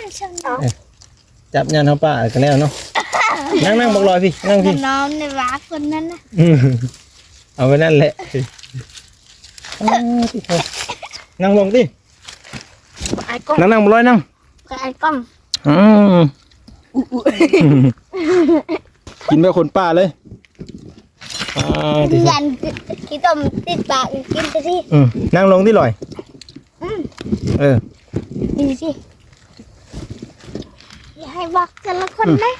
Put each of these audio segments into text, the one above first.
ເອີ ຈັບຍານເຮົາປາກໍແລ້ວເນາະ. ນັ່ງ ນັ່ງບັກລອຍພີ້ ນັ່ງພີ້ ນ້ອງໃນວ່າຄົນນັ້ນນະ. ເອົາໄວ້ນັ້ນແຫຼະ. ອໍ ຕິໂທ ນັ່ງລົງຕິ. ອາຍກ້ອງ ນັ່ງ ນັ່ງ ບໍ່ລອຍນັ່ງ ອາຍກ້ອງ. ອືມ ກິນແບບຄົນປ່າເລີຍ. ອ່າ ຕິໂທ ຢ້ານຂີ້ຕົມຕິດປາກ ກິນໄປຕິ. ອືມ ນັ່ງລົງຕິລອຍ. ອືມ ເອີ ດີຊິ ຢ່າໃຫ້ບອກແຕ່ລະຄົນເດ້.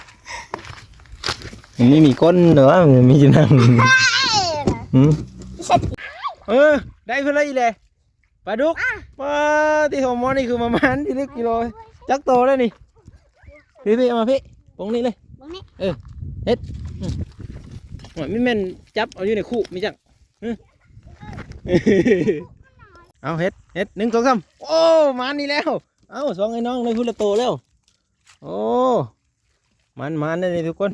ອືມ ມັນມີຄົນເດີ ມັນມີຢູ່ນັ້ນ. ເອີ ໄດ້ເພິ່ນລະອີກແຫຼະ ປາດຸກ. ປ້າ ຕິໂທ ໝໍນີ້ຄືມາມານທີ່ລຶກກິໂລ. ຈັກໂຕແລ້ວນີ້? ພີ້ໆ ເອົາມາພີ້ ປົງນີ້ເລີຍ ປົງນີ້. ເອີ ເຮັດ ອືມ ໂອ້ຍ ມີແມ່ນຈັບເອົາຢູ່ໃນຄຸມີຈັກ. ເອີ ເອົາ ເຮັດ ເຮັດ ໜຶ່ງ ສອງ ສາມ. ໂອ້ ມານີ້ແລ້ວ. ເອົ້າ ສອງໄອ້ນ້ອງໄດ້ພຸ້ນລະໂຕແລ້ວ. ໂອ້ ມານໆ ເດ້ນີ້ທຸກຄົນ.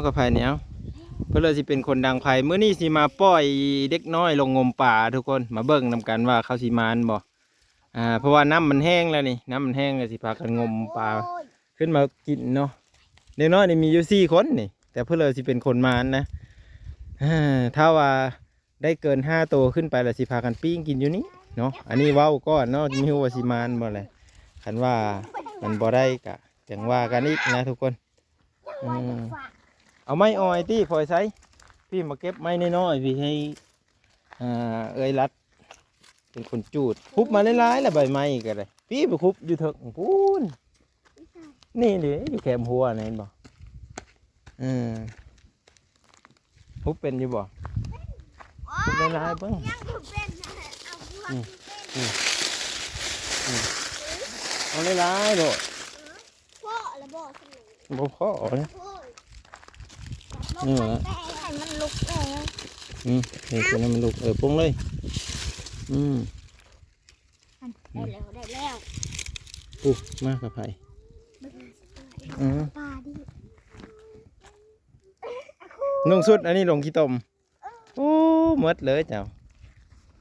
ກັບໃຜແນວ ເພິ່ນລະຊິເປັນຄົນດັງໃຜ. ມື້ນີ້ຊິມາປ່ອຍເດັກນ້ອຍລົງງົມປາທຸກຄົນ ມາເບິ່ງນຳກັນວ່າເຂົາຊິມານບໍ່. ອ່າ ເພາະວ່ານ້ຳມັນແຫ້ງແລ້ວນີ້ ນ້ຳມັນແຫ້ງ ກໍຊິພາກັນງົມປາຂຶ້ນມາກິນເນາະ. ເດັກນ້ອຍນີ້ມີຢູ່ສີ່ຄົນນີ້ ແຕ່ເພິ່ນລະຊິເປັນຄົນມານນະ. ຖ້າວ່າ ໄດ້ເກີນຫ້າໂຕຂຶ້ນໄປລະຊິພາກັນປີ້ງກິນຢູ່ນີ້ເນາະ. ອັນນີ້ເວົ້າກ່ອນເນາະ ບໍ່ຮູ້ວ່າຊິມານບໍ່ແຫຼະ. ຄັນວ່າມັນບໍ່ໄດ້ກະຈັ່ງວ່າກັນອີກນະທຸກຄົນ. ເອີ ເອົາໄມ້ອອຍຕິ ພອຍໄຊ ພີ່ມາເກັບໄມ້ນ້ອຍໆ ພີ່ໃຫ້ ອ່າ ເອື້ອຍລັດເປັນຄົນຈູດ. ຄຸບມາຫຼາຍໆ ລະໃບໄມ້ກໍໄດ້ ພີ່ໄປຄຸບຢູ່ເທິງພຸ້ນ. ນີ້ເດ້ ຢູ່ແຄມຫົວນີ້ ເຫັນບໍ່? ເອີ ຮຸບເປັນຢູ່ບໍ່? ເປັນ ຮຸບຫຼາຍໆເບິ່ງ. ຍັງບໍ່ເປັນ ເອົາຫົວ ອືມ ຂຶ້ນເປັນ ອືມ ອືມ ເອົາຫຼາຍໆໂລດ. ເພາະລະບໍ່ ບໍ່ພໍເລີຍ. ໂອ້ຍ ນີ້ແຫຼະ ໃຫ້ມັນລຸກແລ້ວ. ອືມ ເຮັດໃຫ້ມັນລຸກ ເອີ ປົງເລີຍ. ອືມ ໄດ້ແລ້ວ ໄດ້ແລ້ວ. ໂອ້ ມາກັບໃຜ? ເບິ່ງ ເອີ ປາດິ ນຸ່ງຊຸດ ອັນນີ້ລົງຂີ້ຕົມ. ໂອ້ ໝົດເລີຍເຈົ້າ.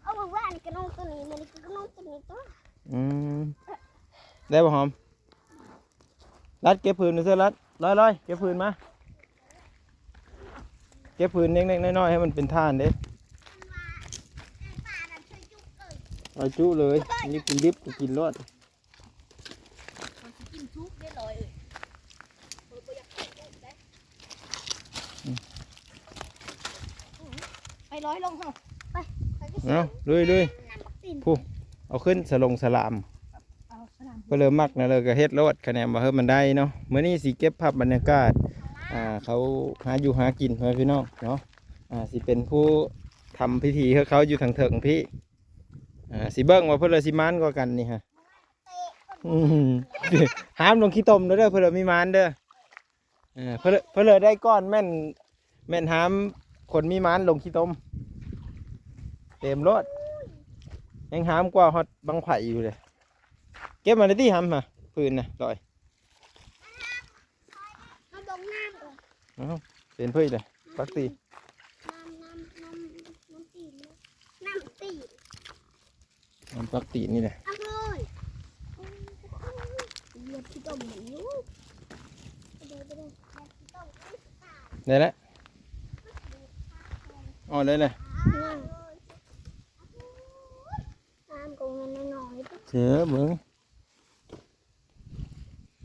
ເອົາ ມື້ວານນີ້ກໍນຸ່ງຕົວນີ້ ມື້ນີ້ກໍນຸ່ງຕົວນີ້ຕົວະ. ອືມ ໄດ້ບໍ່ຫອມ? ລັດເກັບຜືນມາເຊີ ລັດ ລອຍໆ ເກັບຜືນມາ. ເກັບຜືນເລັກໆນ້ອຍໆ ໃຫ້ມັນເປັນຖ່ານເດ້. ເອົາຈຸເລີຍ ນີ້ກິນດິບກໍກິນໂລດ. ເຂົາຊິກິນສຸກເດ້ລອຍເອີຍ. ເອີ ບໍ່ຢາກກິນສຸກເດ້. ອືມ ໄປລອຍລົງເຮົາ ໄປ ໄປ ເອົາ ລຸຍໆ ນ້ຳບັກຕີນ ຜູ້ ເອົາຂຶ້ນສະຫຼົງສະຫຼາມ. ເອົາສະຫຼາມ ເພິ່ນເລີຍມັກແນວໃດກໍເຮັດໂລດ ຄະແນນວ່າເຮີ້ ມັນໄດ້ເນາະ. ມື້ນີ້ຊິເກັບພາບບັນຍາກາດ ອ່າ ເຂົາຫາຢູ່ຫາກິນ ພໍ່ແມ່ພີ່ນ້ອງເນາະ. ອ່າ ຊິເປັນຜູ້ທຳພິທີໃຫ້ເຂົາຢູ່ທາງເທິງພີ້. ອ່າ ຊິເບິ່ງວ່າເພິ່ນລະຊິມານກວ່າກັນນີ້ຮະ. ອືມ ຫາມລົງຂີ້ຕົມເດີ ເພິ່ນລະມີມານເດີ. ເອີ ເພິ່ນລະ ເພິ່ນລະໄດ້ກ່ອນ ແມ່ນ ແມ່ນຫາມຄົນມີມານລົງຂີ້ຕົມ ເຕັມໂລດ. ຍັງຫາມກວ່າຮອດບັ້ງໄຟຢູ່ເລີຍ. ເກັບມາໄດ້ຕິຫາມຫາ ຜືນນະ ລອຍ. ເອົາ ເປັນເພິ່ນເລີຍ ປັກຕີ ນ້ຳ ນ້ຳ ນ້ຳ ນ້ຳຕີນ ນ້ຳຕີນ ມັນປັກຕີນນີ້ແຫຼະ. ເອົາເລີຍ ເຫຼືອດຂີ້ຕົມມັນຢູ່ ໄດ້ແລ້ວ. ອໍ ໄດ້ແລ້ວ ອືມ ນ້ຳກໍແມ່ນນ້ອຍໆ ເຊີເບິ່ງ.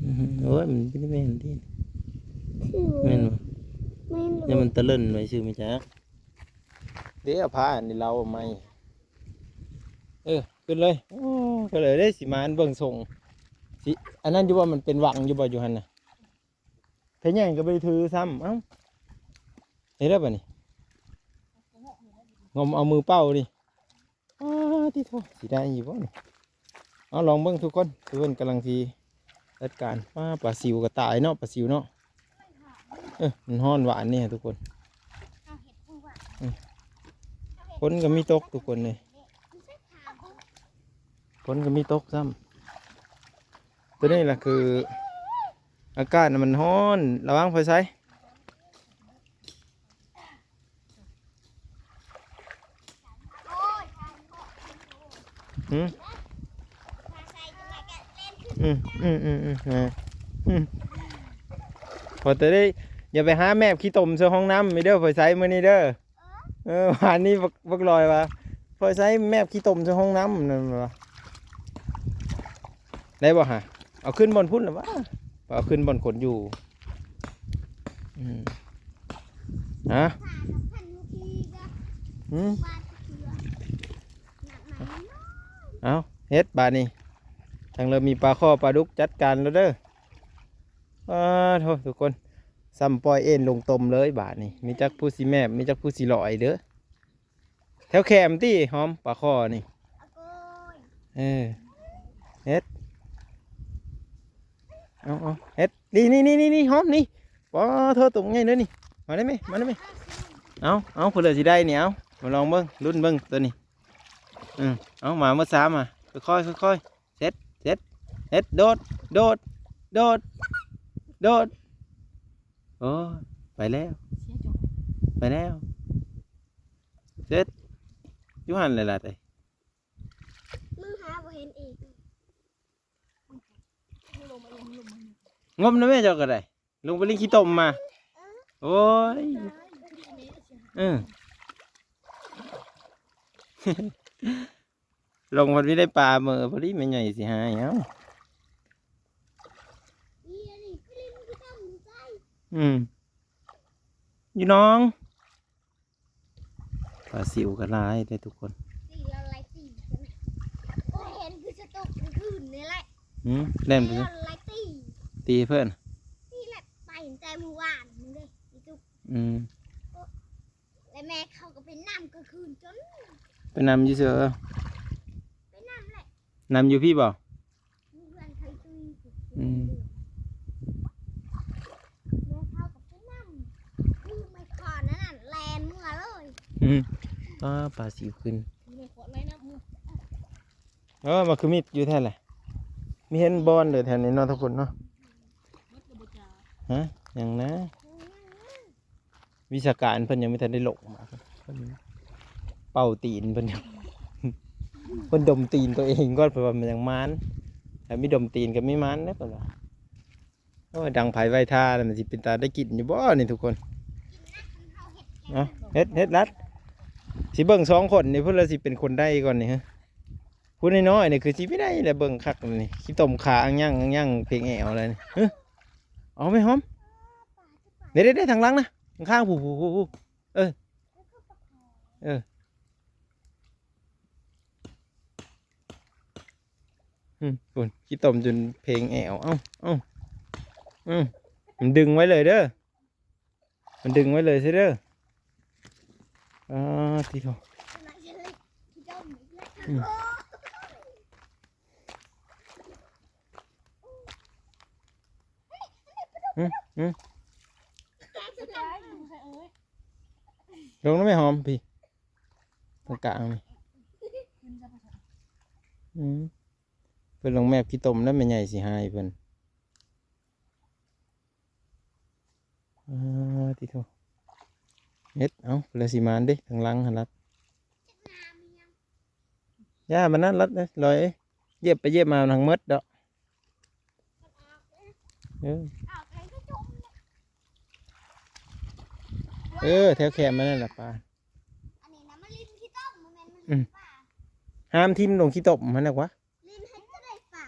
ອືມ ໂອ້ຍ ມັນບໍ່ແມ່ນຕິ ຄື ແມ່ນບໍ່? ແມ່ນ ຢ່າມັນຕະເລິນໄວ້ຊື່ ແມ່ນຈັກ ເດ້ ເອົາຜ້າອັນນີ້ລາວເອົາໄມ້ ເອີ ຂຶ້ນເລີຍ. ໂອ້ ກໍເລີຍເດ້ ຊິມາເບິ່ງຊົງ ຊິ ອັນນັ້ນຢູ່ບໍ່? ມັນເປັນວັງຢູ່ບໍ່ ຢູ່ຫັ້ນນະ? ເພຍໃຫຍ່ກໍບໍ່ໄດ້ຖືຊ້ຳ. ເອົ້າ ເຮັດແລ້ວບາດນີ້ ງົມເອົາມືເປົ່ານີ້. ອ້າ ຕິໂທ ຊິໄດ້ຢູ່ບໍ່ນີ້? ເອົາ ລອງເບິ່ງທຸກຄົນ ເພິ່ນກຳລັງຊິຈັດການ. ປາ ປາຊິວກໍຕາຍເນາະ ປາຊິວເນາະ. ເອີ ມັນຮ້ອນຫວານນີ້ທຸກຄົນ. ເອີ ຝົນກໍມີຕົກທຸກຄົນເລີຍ ຝົນກໍມີຕົກຊ້ຳ. ຕົວນີ້ລະຄື ອາກາດມັນຮ້ອນ ລະວັງໄຟໃສ. ຫືມ ອືມ ອືມ ອືມ ອືມ ແມ່ນ ອືມ ພໍແຕ່ໄດ້ ຢ່າໄປຫາແມບຂີ້ຕົມໃສ່ຫ້ອງນ້ຳອີກເດີ ຂ້ອຍໃສ່ມື້ນີ້ເດີ. ເອີ ວານນີ້ບັກ ບັກລອຍວ່າ ຂ້ອຍໃສ່ແມບຂີ້ຕົມໃສ່ຫ້ອງນ້ຳນັ້ນວ່າ ໄດ້ບໍ່ຫະ? ເອົາຂຶ້ນບ່ອນພຸ້ນລະຫວາ? ເອົາຂຶ້ນບ່ອນຄົນຢູ່. ອືມ ຮະ? ຫືມ? ເອົາ ເຮັດບາດນີ້ ທາງເລີ່ມມີປາຄໍ່ປາດຸກ ຈັດການໂລດເດີ. ອາໂທ້ ທຸກຄົນ ສ່ຳປ່ອຍເອນລົງຕົມເລີຍບາດນີ້ ມີຈັກຜູ້ຊິແມບ ມີຈັກຜູ້ຊິລອຍເດີ. ແຖວແຄມຕິ ຫອມ ປາຄໍ່ນີ້. ເອີ ເຮັດ ເອົາ ເອົາ ເຮັດ ນີ້ ນີ້ ນີ້ ນີ້ ຫອມນີ້. ປາໂທ້ ຕົວໃຫຍ່ເດີນີ້. ມາໄດ້ແມ ມາໄດ້ແມ. ເອົາ ເອົາ ຜູ້ໃດຊິໄດ້ນີ້ ເອົາ ມາລອງເບິ່ງ ລຸ້ນເບິ່ງໂຕນີ້. ອືມ ເອົາ ມາໝົດສາມ ມາ ຄ່ອຍໆ ຄ່ອຍໆ ເຊັດ ເຊັດ ເຮັດ ໂດດ ໂດດ ໂດດ ໂດດ. ໂອ້ຍ ໄປແລ້ວ ໄປແລ້ວ ເຊັດ ຢູ່ຫັ້ນແຫຼະລະເອີຍ. ມຶງຫາບໍ່ເຫັນອີກ ງົມນຳແມ່ເຈົ້າກໍໄດ້. ລົງໄປຫຼິ້ນຂີ້ຕົມມາ. ໂອ້ຍ ເອີ ລົງພັດມີໄດ້ປາເໝີ ພໍດີແມ່ໃຫຍ່ຊິຫາຍ. ເອົ້າ ອືມ ຢູ່ໜອງ. ປາຊິວກໍຫຼາຍເດ້ທຸກຄົນ. ຕີລະໄລຕີກັນນະ. ໂອ້ຍ ເຫັນຄືສະຕຸກຄືນນີ້ແຫຼະ. ຫືມ ແລ່ນໄປ ຕີລະໄລຕີ ຕີເພິ່ນ ຕີແຫຼະ ໄປຕັ້ງແຕ່ມື້ວານນີ້ເດ້ ອີຕຸກ. ອືມ ແລະແມ່ເຂົາກໍໄປນຳກາງຄືນຈົນ ໄປນຳຢູ່ເຊີ? ໄປນຳແຫຼະ. ນຳຢູ່ພີ້ບໍ່? ຢູ່ເຮືອນໄທຕຸ້ຍ. ອືມ ແມ່ເຂົາກໍໄປນຳ ຄືໄມ້ຂອນນັ້ນນະ ແລ່ນເມືອເລີຍ. ອືມ ປາ ປາຊິວຂຶ້ນ. ເອີ ມາຄືມິດຢູ່ແທ້ແຫຼະ ມີເຫັນບ່ອນເດີແຖວນີ້ເນາະທຸກຄົນເນາະ. ຮະ ຫຍັງນະ? ວິຊາການເພິ່ນຍັງບໍ່ທັນໄດ້ລົງມາ ເພິ່ນເປົ່າຕີນເພິ່ນ ເພິ່ນດົມຕີນຕົວເອງກ່ອນ ເພິ່ນວ່າມັນຍັງມານ ຖ້າມີດົມຕີນກໍມີມານເດ້ ເພິ່ນວ່າ. ໂອ້ຍ ດັງໄຟໄວ້ທ່າ ແລ້ວມັນຊິເປັນຕາໄດ້ກິນຢູ່ບໍ່ນີ້ທຸກຄົນ? ເອົາ ເຮັດ ເຮັດລັດ ຊິເບິ່ງສອງຄົນນີ້ ເພິ່ນລະຊິເປັນຄົນໄດ້ກ່ອນນີ້. ຜູ້ນ້ອຍໆນີ້ຄືຊິໄດ້ແຫຼະ ເບິ່ງຄັກນີ້ ຂີ້ຕົມຂາອັງຍັງອັງຍັງ ເພງແອວແລ້ວນີ້. ເອີ ເອົາໄປຫອມ ເດ້ໆໆ ທາງຫຼັງນະ ຂ້າງໆ ຜູ້ໆໆ ເອີ ເອີ ອືມ ພຸ້ນ ຂີ້ຕົມຈົນເພງແອວ. ເອົ້າ ເອົ້າ ອືມ ມັນດຶງໄວ້ເລີຍເດີ ມັນດຶງໄວ້ເລີຍຊິເດີ. ອາ ຕິໂທ ອືມ ອືມ ອືມ ລົງນຳແມ່ຫອມພີ້ ຕະກະນີ້. ອືມ ເພິ່ນລົງແມບຂີ້ຕົມແລ້ວ ແມ່ໃຫຍ່ຊິຫາຍເພິ່ນ. ອາ ຕິໂທ ເຮັດ ເອົ້າ ເພິ່ນລະຊິມານເດ້ ທາງຫຼັງຫັ້ນລະ. ຢ່າມານັ້ນລັດເອີຍ ລອຍເອີຍ ຢຽບໄປຢຽບມາມັນຫາງໝົດດອກ. ເອີ ເອີ ແຖວແຄມມັນນັ້ນລະປາ. ອັນນີ້ນະ ມັນຫຼິ້ນຂີ້ຕົມ ບໍ່ແມ່ນມັນ ອືມ ຫຼິ້ນປາ. ຫ້າມຖິ້ມລົງຂີ້ຕົມຫັ້ນນະກວ່າ. ຫຼິ້ນໃຫ້ຈະໄດ້ປາ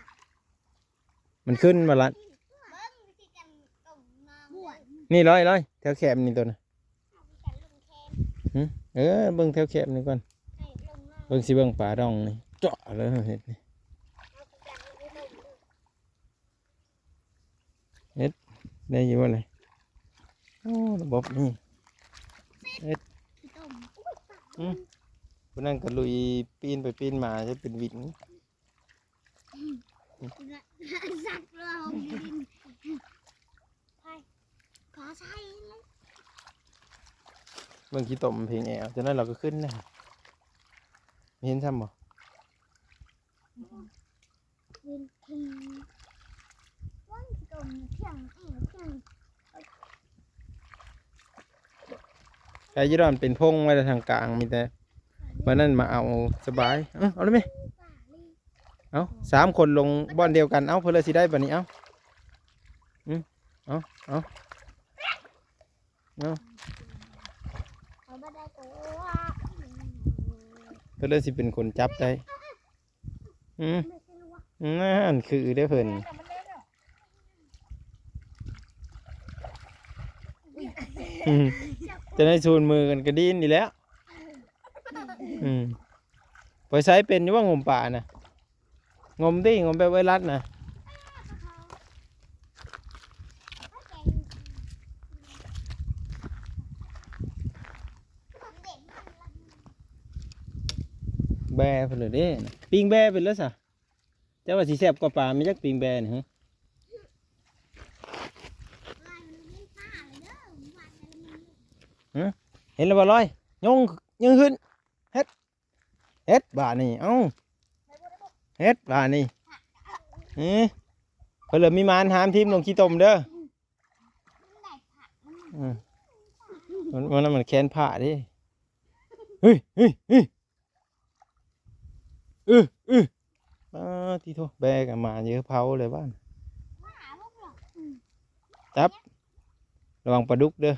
ມັນຂຶ້ນມາລະ. ເບິ່ງວິທີການຕົ້ມນ້ຳ ນີ້ລອຍໆ ແຖວແຄມນີ້ໂຕນະ. ຫືມ ເອີ ເບິ່ງແຖວແຄມນີ້ກ່ອນ ເບິ່ງຊິເບິ່ງປາດອງນີ້ ເຈາະເລີຍເຮັດນີ້. ເຮັດໄດ້ຢູ່ບໍ່ນີ້? ໂອ້ ລະບົບນີ້ ເຮັດ ອືມ ຜູ້ນັ້ນກໍລຸຍປີນໄປປີນມາ ຈະເປັນວິນ. ສັກລອງດິນ ໄປ ຂໍໃສ່ເລີຍ. ເບິ່ງຂີ້ຕົມເພງແອວ ຈັ່ງນັ້ນລາວກໍຂຶ້ນນະ. ເຫັນຊ້ຳບໍ່? ເຫັນ ເຫັນ ເບິ່ງຂີ້ຕົມພຽງແອວພຽງ. ໄກຢູ່ດອນເປັນພົງໄວ້ແຕ່ທາງກາງ ມີແຕ່ ບັດນັ້ນມາເອົາສະບາຍ. ເອີ ເອົາເລີຍແມ່. ເອົ້າ ສາມຄົນລົງບ່ອນດຽວກັນ. ເອົ້າ ເພິ່ນເລີຍຊິໄດ້ບາດນີ້. ເອົ້າ ອືມ ເອົາ ເອົາ ເອົາ ເພິ່ນເລີຍຊິເປັນຄົນຈັບໄດ້. ອືມ ນັ້ນຄືເດ້ເພິ່ນ. ອືມ ຈະໄດ້ຊູນມືກັນກະດິນນີ້ແຫຼະ. ອືມ ໄປໃສເປັນຢູ່ບໍ່ ງົມປານະ? ງົມຕິ ງົມແບບໄວຣັສນະ. ແບເພິ່ນເລີຍເດ້ ປີ້ງແບເພິ່ນເລີຍຊະ. ເຈົ້າວ່າຊິແຊບກວ່າປາ ແມ່ນຈັກ ປີ້ງແບນີ້. ຫຶ ເຫັນແລ້ວບໍ່ລອຍ? ຍົງ ຍົງຂຶ້ນ ເຮັດ ເຮັດບາດນີ້. ເອົ້າ ເຮັດບາດນີ້. ເອີ ເພິ່ນເລີ່ມມີມານ ຫ້າມຖິ້ມລົງຂີ້ຕົມເດີ. ອືມ ມັນ ມັນ ມັນແຂນພ້າເດ້. ເຮີ້ຍ ເຮີ້ຍ ເຮີ້ຍ. ອື ອື ປາດຕິໂທ ແບກະໝາເຢີເຜົາເລີຍບ້ານ. ຈັບ ລະວັງປາດຸກເດີ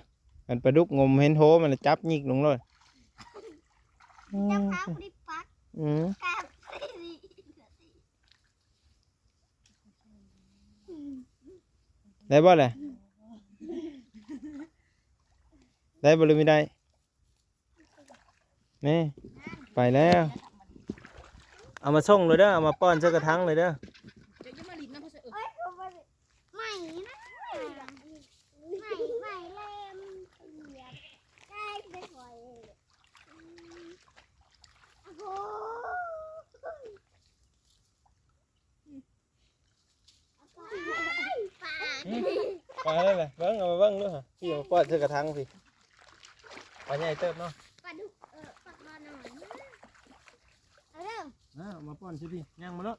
ຄັນປາດຸກງົມເຫັນໂຮມັນລະຈັບຍິກລົງໂລດ. ອືມ ຈັບຫາບໍ່ໄດ້ປັກ ອືມ ໄດ້ບໍ່ລະ? ໄດ້ບໍ່ ຫຼືບໍ່ໄດ້? ນີ້ ໄປແລ້ວ. ເອົາມາສົ່ງເລີຍເດີ ເອົາມາປ້ອນໃສ່ກະທັງເລີຍເດີ. ເຈົ້າຢ່າມາຫຼິ້ນນຳເພິ່ນເອີຍ. ໂອ້ຍ ໄໝ້ນະ ໄໝ້ ໄໝ້ແຫຼມ ໄກ່ໄປຫອຍ. ໂອ້ໂຫ. ປາ ປານັ້ນແຫຼະ ເບິ່ງ ເອົາມາເບິ່ງດູຫະ ຊິເອົາມາປ້ອນໃສ່ກະທັງພີ້. ປາໃຫຍ່ເຕີບເນາະ ປາດຸກ ເອີ ປາຄານ້ອຍ. ເອົາເດີ ເອົາມາປ້ອນໃສ່ພີ້ ຍ່າງມາໂລດ.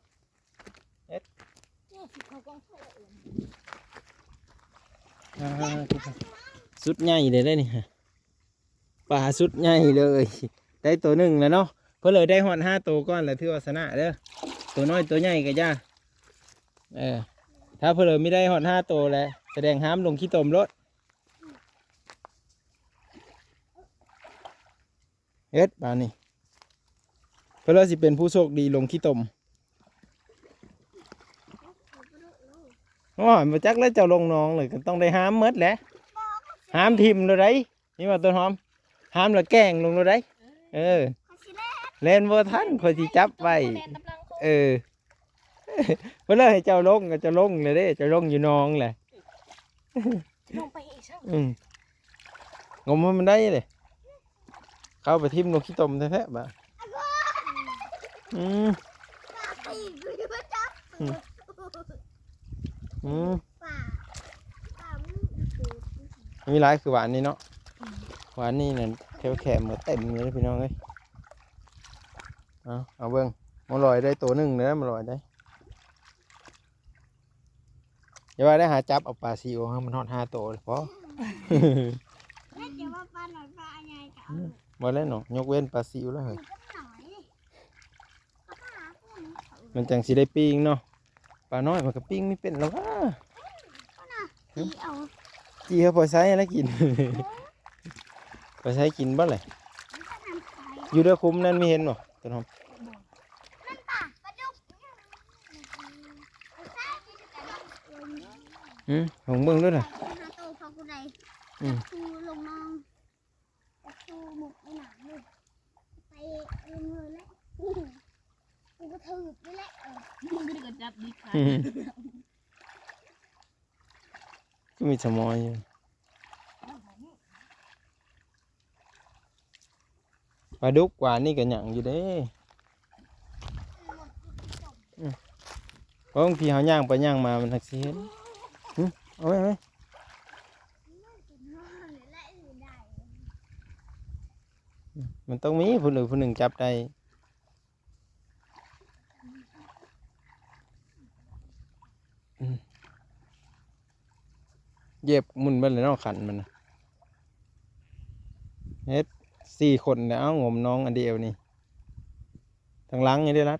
ເຮັດ ອ່າ ຊຸດໃຫຍ່ເລີຍເດ້ນີ້. ປາຊຸດໃຫຍ່ເລີຍ ໄດ້ໂຕໜຶ່ງແລ້ວເນາະ. ເພິ່ນເລີຍໄດ້ຮອດຫ້າໂຕກ່ອນ ແລ້ວຖືວ່າຊະນະເດີ ໂຕນ້ອຍໂຕໃຫຍ່ກະຢ່າ. ເອີ ຖ້າເພິ່ນເລີຍມີໄດ້ຮອດຫ້າໂຕແລ້ວ ສະແດງຫ້າມລົງຂີ້ຕົມໂລດ. ເຮັດບາດນີ້ ເພິ່ນເລີຍຊິເປັນຜູ້ໂຊກດີລົງຂີ້ຕົມ. ໂອ້ຍ ບໍ່ຈັກແລ້ວ ເຈົ້າລົງໜອງເລີຍ ກະຕ້ອງໄດ້ຫ້າມໝົດແຫຼະ ຫ້າມຖິ້ມໂລດໃດ. ນີ້ວ່າຕົ້ນຫອມ ຫ້າມລະແກ່ງລົງໂລດໃດ. ເອີ ຂ້ອຍຊິແລ່ນ ແລ່ນບໍ່ທັນ ຂ້ອຍຊິຈັບໄວ້. ເອີ ເພິ່ນເລີຍໃຫ້ເຈົ້າລົງ ກະເຈົ້າລົງແລ້ວເດ້ ເຈົ້າລົງຢູ່ໜອງແຫຼະ. ລົງໄປອີກຊັ້ນ ອືມ ງົມໃຫ້ມັນໄດ້ເດ້ ເຂົ້າໄປຖິ້ມລົງຂີ້ຕົມແທ້ໆ ບາດ. ອືມ ອືມ ມີຫຼາຍຄືວານນີ້ເນາະ. ວານນີ້ນັ້ນແຖວແຄມກະເຕັມເລີຍພີ່ນ້ອງເອີຍ. ເອົາ ເອົາເບິ່ງ ມາລອຍໄດ້ໂຕໜຶ່ງເດີ ມາລອຍໄດ້. ຢ່າວ່າໄດ້ຫາຈັບເອົາປາຊິວ ໃຫ້ມັນຮອດຫ້າໂຕພໍ. ແລ້ວຈະວ່າປານ້ອຍປາໃຫຍ່ກະເອົາ ບໍ່ແລ້ວເນາະ ຍົກເວັ້ນປາຊິວແລ້ວເຮີ້ຍ. ມັນຈັ່ງຊິໄດ້ປີ້ງເນາະ ປານ້ອຍມັນກະປີ້ງມີເປັນແລ້ວຫວາ. ຈີ່ເອົາ ຈີ່ເອົາພໍໃຊ້ແລ້ວກິນ ພໍໃຊ້ກິນບໍ່ແຫຼະ. ຢູ່ເດີ ຄຸ້ມນັ້ນມີເຫັນບໍ່ ຕົ້ນຫອມ? ອືມ ເບິ່ງເບິ່ງດູນະ. ອືມ ຄືມີສະໝອຍຢູ່. ປາດຸກກວ່ານີ້ກະຍັງຢູ່ເດ້. ອືມ ເບິ່ງ ທີ່ເຮົາຍ່າງໄປຍ່າງມາ ມັນຮັກຊິເຫັນ. ຫຶ ເອົາໄວ້ ເອົາໄວ້. ມັນຕ້ອງມີຜູ້ໜຶ່ງ ຜູ້ໜຶ່ງຈັບໄດ້. ອືມ ຢຽບໝຸ່ນເບິດເລີຍເນາະ ຄັນມັນນະ. ເຮັດສີ່ຄົນແລ້ວ ງົມໜອງອັນດຽວນີ້ ທາງຫຼັງນີ້ເດ້ລັດ.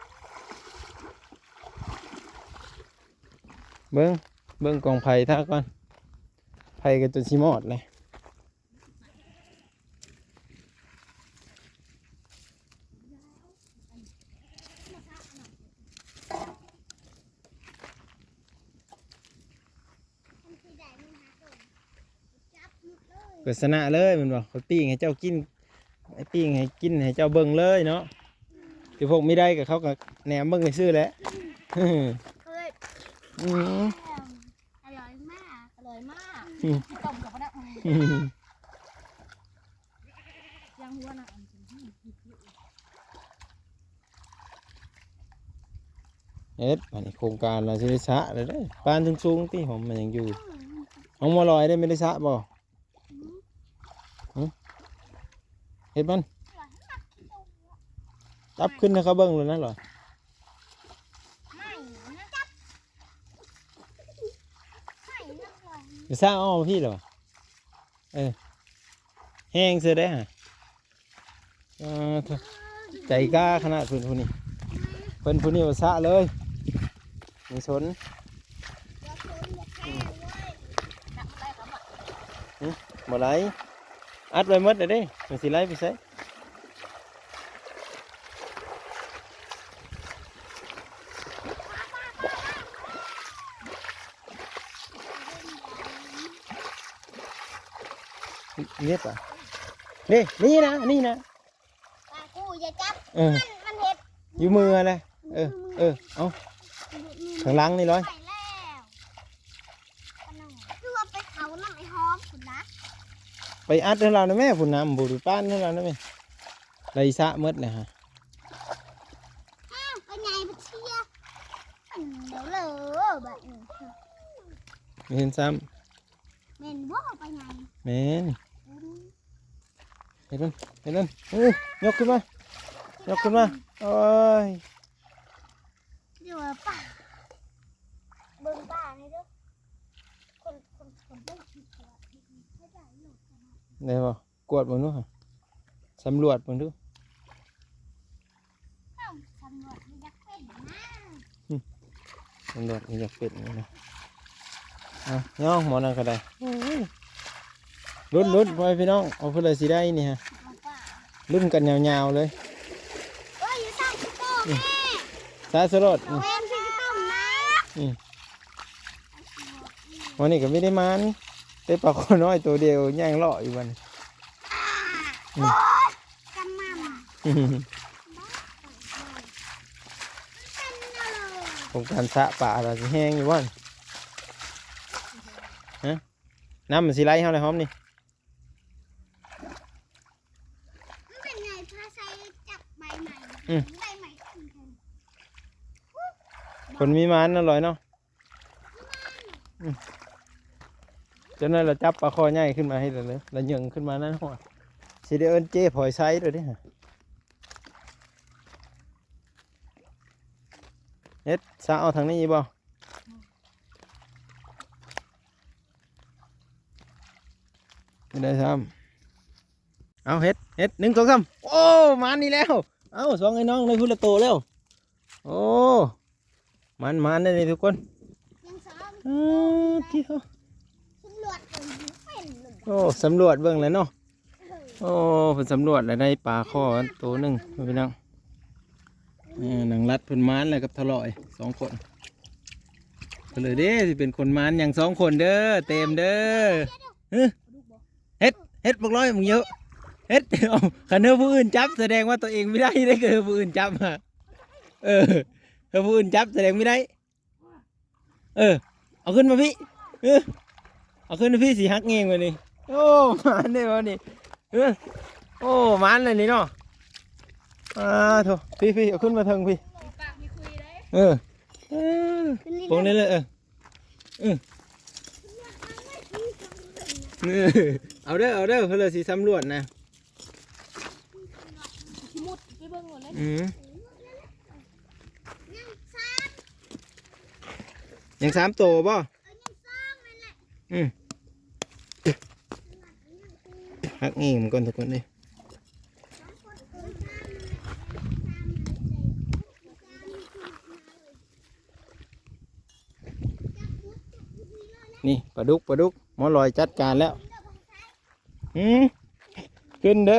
ເບິ່ງ ເບິ່ງກອງໄຟຖ້າກ່ອນ ໄຟກໍຈົນຊິມອດແຫຼະ. ກໍຊະນະເລີຍແມ່ນບໍ່? ຂ້ອຍປີ້ງໃຫ້ເຈົ້າກິນ ປີ້ງໃຫ້ກິນໃຫ້ເຈົ້າເບິ່ງເລີຍເນາະ. ຄືພວກມີໄດ້ກໍ ເຂົາກໍແນມເບິ່ງຊື່ໆແຫຼະ. ເອີຍ ອືມ ອະລ່ອຍມາກ ອະລ່ອຍມາກ. ອືມ ຕົ້ມກັບປານນັ້ນ ອືມ ຍັງຫົວນະ ອັນ ເຮັດ ອັນນີ້ໂຄງການລາວຊິໄດ້ສະແລ້ວເດ້. ປານສູງໆຕິ ຫອມມັນຍັງຢູ່. ອືມ ຂອງໝໍລອຍໄດ້ ແມ່ນໄດ້ສະບໍ່? ຫຶ ເຮັດມັນ ຈັບຂຶ້ນໃຫ້ເຂົາເບິ່ງໂລດນະຫຼອຍ. ໄປສ້າງອ້ອມພີ່ລະຫວາ? ເອີ ແຮງເສີຍເດ້ຫະ. ເອີ ໃຈກ້າຂະໜາດເພິ່ນຜູ້ນີ້ ເພິ່ນຜູ້ນີ້ວ່າສະເລີຍ ມີສົນ. ຫຶ ບໍ່ໄດ້ ອັດໄວ້ໝົດແລ້ວເດ້ ມັນຊິໄຫຼໄປໃສ? ເຮັດປະ ນີ້ ນີ້ນະ ນີ້ນະ. ປາກູຢ່າຈັບ ເອີ ມັນ ມັນເຮັດ ຢູ່ມືຫັ້ນແຫຼະ. ເອີ ເອີ ເອົາ ຂ້າງຫຼັງນີ້ລອຍ ໄປແລ້ວ. ຄືວ່າໄປເຜົານຳໄອ້ຫອມພຸ້ນນະ ໄປອັດໃຫ້ລາວນະແມ່ ພຸ້ນນະ ບໍ່ໄປປານໃຫ້ລາວນະແມ່. ໄດ້ສະໝົດແລ້ວຫະ. ອ້າວ ປາໃຫຍ່ໄປເຊຍ ອັນດຽວເລີຍບາດນີ້ ເຫັນຊ້ຳ. ແມ່ນບໍ່ປາໃຫຍ່? ແມ່ນ. ເຮັດມັນ ເຮັດມັນ ເອີ ຍົກຂຶ້ນມາ ຍົກຂຶ້ນມາ. ໂອ້ຍ ຢູ່ວ່າປາ ເບິ່ງປານີ້ເດີ້ ຄົນ ຄົນ ຄົນເບິ່ງ ໄດ້ບໍ່? ກວດເບິ່ງດູ ສຳຫຼວດເບິ່ງດູ. ເອົ້າ ສຳຫຼວດບໍ່ຢາກເປັນນະ ອືມ ສຳຫຼວດບໍ່ຢາກເປັນນະ. ເອົາ ຍ່ອງໝໍນັ້ນກໍໄດ້. ໂອ້ຍ ລຸ້ນ ລຸ້ນ ພໍ່ແມ່ພີ່ນ້ອງ ເອົາຜູ້ໃດຊິໄດ້ນີ້ຫະ ລຸ້ນກັນຍາວໆເລີຍ. ເອີຍ ຢູ່ໃສ່ໂຕແມ່ ສາສະໂລດ ອືມ ແມ່ນຊິຕ້ອງນະ ອືມ. ມື້ນີ້ກໍມີໄດ້ໝານ ໄດ້ປາຄໍນ້ອຍໂຕດຽວຍ່າງເລາະຢູ່ບັດນີ້. ອືມ ໂອ້ຍ ຈຳໝ່ຳ ໂຄງການສະປາລະຊິແຮງຢູ່ບໍ່ນີ້? ຮະ ນ້ຳມັນຊິໄຫຼເຮົາແລ້ວຫອມນີ້. ມັນເປັນໄງ ພາໃສ່ຈັບໃບໃໝ່ ອືມ ໃບໃໝ່ຂຶ້ນ ຄົນມີໝານນະລອຍເນາະ. ອືມ ຈັກໜ້ອຍລະຈັບປາຄໍໃຫຍ່ຂຶ້ນມາໃຫ້ລະເລີຍ ລະເຍີງຂຶ້ນມານັ້ນຫົວ ຊິໄດ້ເອີ້ນເຈ້ພອຍໄຊໂລດເດ້. ເຮັດ ສະເອົາທາງນີ້ອີກບໍ່? ໄດ້ຊ້ຳ. ເອົາ ເຮັດ ເຮັດ ໜຶ່ງ ສອງ ສາມ ໂອ້ ມານີ້ແລ້ວ. ເອົ້າ ສອງໄອ້ນ້ອງໄດ້ພຸ້ນລະໂຕແລ້ວ. ໂອ້ ໝານໆ ເດ້ນີ້ທຸກຄົນ. ຍັງສອງ ເອີ ທີ່ເຮົາສຳຫຼວດເບິ່ງເປັນ ໂອ້ ສຳຫຼວດເບິ່ງແລ້ວເນາະ. ໂອ້ ເພິ່ນສຳຫຼວດແລ້ວໄດ້ປາຄໍໂຕໜຶ່ງພີ່ນ້ອງ. ເອີ ນາງລັດເພິ່ນໝານແລ້ວກັບທະຫຼອຍສອງຄົນ. ເພິ່ນເລີຍເດ້ ຊິເປັນຄົນໝານຫຍັງສອງຄົນເດີ ເຕັມເດີ. ຮຶ ເຮັດ ເຮັດບັກລອຍມຶງເຍາະ ເຮັດ. ເອົ້າ ຄັນເຮົາຜູ້ອື່ນຈັບ ສະແດງວ່າຕົວເອງມີໄດ້ເດ້ ຄືຜູ້ອື່ນຈັບຫະ. ເອີ ເຮົາຜູ້ອື່ນຈັບ ສະແດງມີໄດ້. ເອີ ເອົາຂຶ້ນມາພີ້ ເອີ ເອົາຂຶ້ນມາພີ້ ຊິຫັກແງງບາດນີ້. ໂອ້ ມາແນ່ບາດນີ້. ເອີ ໂອ້ ມາແລ້ວນີ້ເນາະ. ອ່າ ໂທ້ ພີ້ໆ ເອົາຂຶ້ນມາເທິງພີ້. ເອີ ເອີ ປົງນີ້ເລີຍ ເອີ ເອີ ເອີ ເອົາເດີ ເອົາເດີ ເພິ່ນເລີຍຊິສຳຫຼວດນະ. ອືມ ຍັງສາມໂຕບໍ່? ອືມ ຮັກແງງມັນກ່ອນທຸກຄົນເອີຍ. ຈັກໝ ປາດຸກ ປາດຸກ ໝໍລອຍຈັດການແລ້ວ. ຫືມ ຂຶ້ນເດີ.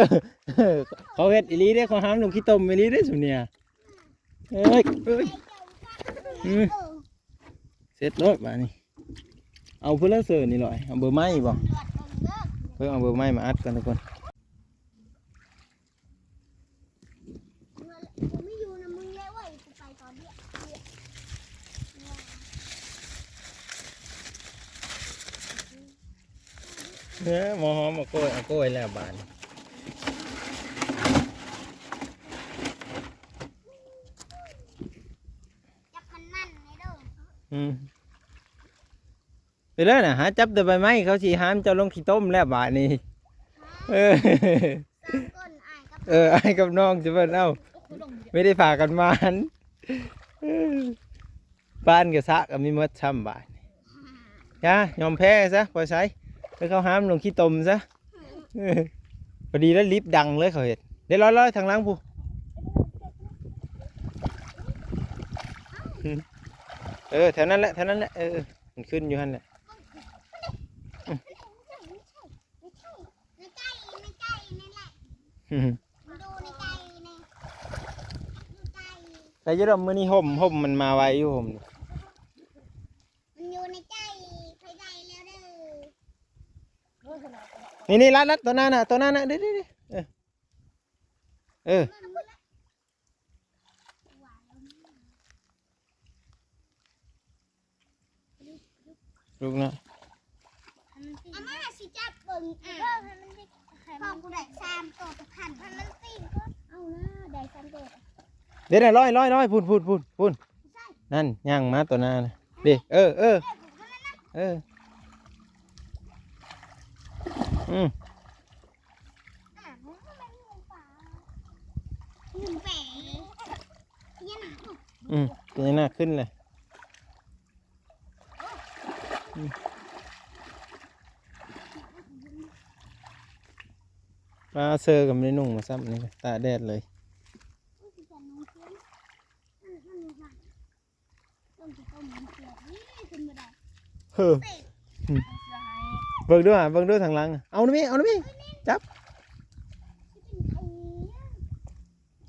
ເຂົາເຮັດອີ່ຫຼີເດ້ ເຂົາຫາມລົງຂີ້ຕົມອີ່ຫຼີເດ້ ຊຸມນີ້. ເອີຍ ເອີຍ ອືມ ເສັດໂລດບາດນີ້. ເອົາພຸ້ນລະເສີນີ້ລອຍ ເອົາເບີໄມ້ບໍ່? ເບິ່ງ ເອົາເບີໄມ້ມາອັດກ່ອນທຸກຄົນ. ເອີ ໝໍຫອມເອົາກ້ອຍ ເອົາກ້ອຍແລ້ວບາດນີ້. ຈັບມັນໆ ນີ້ເດີ. ອືມ ໄປເລີຍນະ ຫາຈັບແຕ່ໃບໄມ້ ເຂົາຊິຫາມເຈົ້າລົງຂີ້ຕົມແລ້ວບາດນີ້. ເອີ ສາມຄົນ ອ້າຍກັບ ເອີ ອ້າຍກັບນ້ອງຊິເພິ່ນ ເອົ້າ ໄມ່ໄດ້ພາກັນມາຫັ້ນ. ເອີ ບ້ານກະສະກະມີໝົດຊ້ຳບາດນີ້. ຢ່າ ຍອມແພ້ຊະ ບໍ່ໃສ ໃຫ້ເຂົາຫາມລົງຂີ້ຕົມຊະ. ເອີ ພໍດີແລ້ວ ລິບດັງເລີຍ ເຂົາເຮັດ. ເດ້ ລອຍໆ ທາງຫຼັງພຸ້ນ. ເອີ ແຖວນັ້ນແຫຼະ ແຖວນັ້ນແຫຼະ. ເອີ ມັນຂຶ້ນຢູ່ຫັ້ນແຫຼະ. ໃນໃຈ ໃນໃຈ ໃນນັ້ນແຫຼະ. ອືມ ມັນຢູ່ໃນໃຈນີ້ ໃນໃຈ. ໄດ້ຢູ່ດອກ ມື້ນີ້ຮົ່ມ ຮົ່ມມັນມາໄວຢູ່ ຮົ່ມນີ້. ມັນຢູ່ໃນໃຈ ຂ້ອຍໄດ້ແລ້ວເດີ. ນີ້ໆ ລັດໆ ຕົວໜ້ານະ ຕົວໜ້ານະ ເດ້ໆໆ. ເອີ ເອີ. ລຸກນະ ອາມ່າຊິຈັບເບິ່ງ ອ່າ ເອີ ໃຫ້ມັນ ໃຫ້ມັນ ຂອງກູໄດ້ສາມໂຕ ແຕ່ພັນ ໃຫ້ມັນປີ້ງກ່ອນ ເອົານະ ໄດ້ສາມໂຕ. ເດ້ນະ ລອຍໆໆ ພຸ້ນໆໆ ພຸ້ນ ໃສ່ ນັ້ນ ຍ່າງມາຕໍ່ໜ້ານະ ເດ້ ເອີ ເອີ ເອີ ເອີ ອືມ ອ່າ ມັນ ມັນ ອືມ ພະຍານາກຂຶ້ນແຫຼະ. ອືມ ປາເຊີກະບໍ່ໄດ້ນຸ່ງມາຊ້ຳ ນີ້ຕາກແດດເລີຍ. ເຮີ ອືມ ເບິ່ງດູຫາ ເບິ່ງດູທາງຫຼັງ ເອົານຳແມ່ ເອົານຳແມ່ ຈັບ.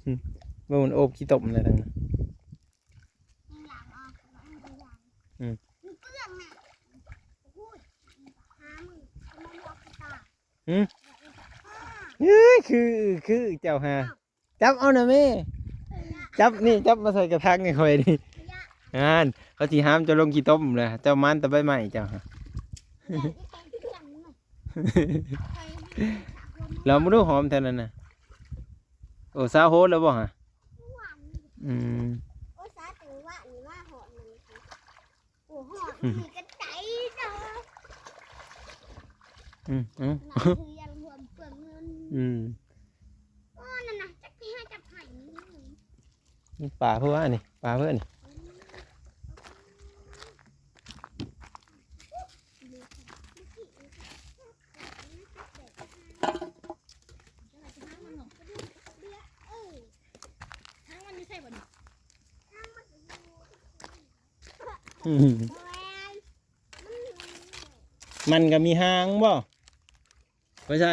ອືມ ເບິ່ງມັນໂອບຂີ້ຕົມແລ້ວທາງນັ້ນ. ອືມ ມັນເປື້ອນນະ ໂອ້ຍ ຫາມື້ ມັນບໍ່ອອກຕາ. ຫືມ ເອີຍ ຄື ຄືເຈົ້າຫາ ຈັບເອົານະແມ່ ຈັບນີ້ ຈັບມາໃສ່ກະຖາງໃຫ້ຂ້ອຍນີ້. ຫັ້ນ ເຂົາຊິຫາມເຈົ້າລົງຂີ້ຕົມແຫຼະ ເຈົ້າມານແຕ່ໃບໄມ້ເຈົ້າຫາ. ລອງເບິ່ງດູ ຫອມແທ້ນັ້ນນະ. ໂອ້ ຊາວໂຮດແລ້ວບໍ່ຫະ? ອືມ ໂອ້ ຊາວໂຕວະນີ້ມາຫອມ ໂອ້ ຮອດນີ້ກະໄກເດີ. ອືມ ອືມ ອືມ ໂອ້ ນັ້ນນະ ຈັກຊິຫາຈັບໃຫ້. ປາເພິ່ນວ່ານີ້ ປາເພິ່ນນີ້. ອືມ ມັນກະມີຫາງບໍ່? ໄປໃສ?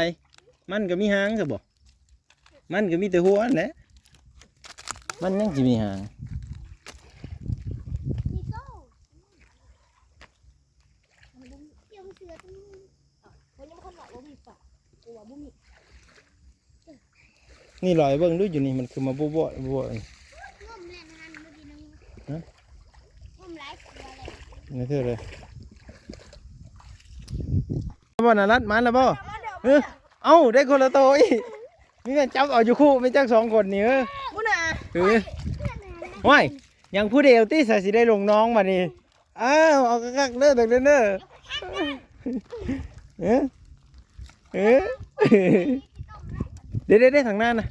ມັນກະມີຫາງຊະບໍ່? ມັນກະມີແຕ່ຫົວຫັ້ນແຫຼະ ມັນຍັງຊິມີຫາງ. ນີ້ລອຍເບິ່ງດູ ຢູ່ນີ້ມັນຄືມາບົວໆ ບົວໆ ນີ້. ຮະ? ງມຫຼາຍເທື່ອແລ້ວ ບໍ່ນະລັດ ມາແລ້ວບໍ່? ເອີ ເອົ້າ ໄດ້ຄົນລະໂຕອີກ. ມີແມ່ນຈັບເອົາຢູ່ຄູ່ ແມ່ນຈັກສອງຄົນນີ້. ເອີ ພຸ້ນນະ ເອີ ໂອ້ຍ ຍັງຜູ້ດຽວຕິ ສາຊິໄດ້ລົງໜອງບາດນີ້. ອ້າວ ເອົາຄັກໆເດີ ຕັກເດີ. ເອີ ເອີ ເດ້ໆໆ ທາງໜ້ານະ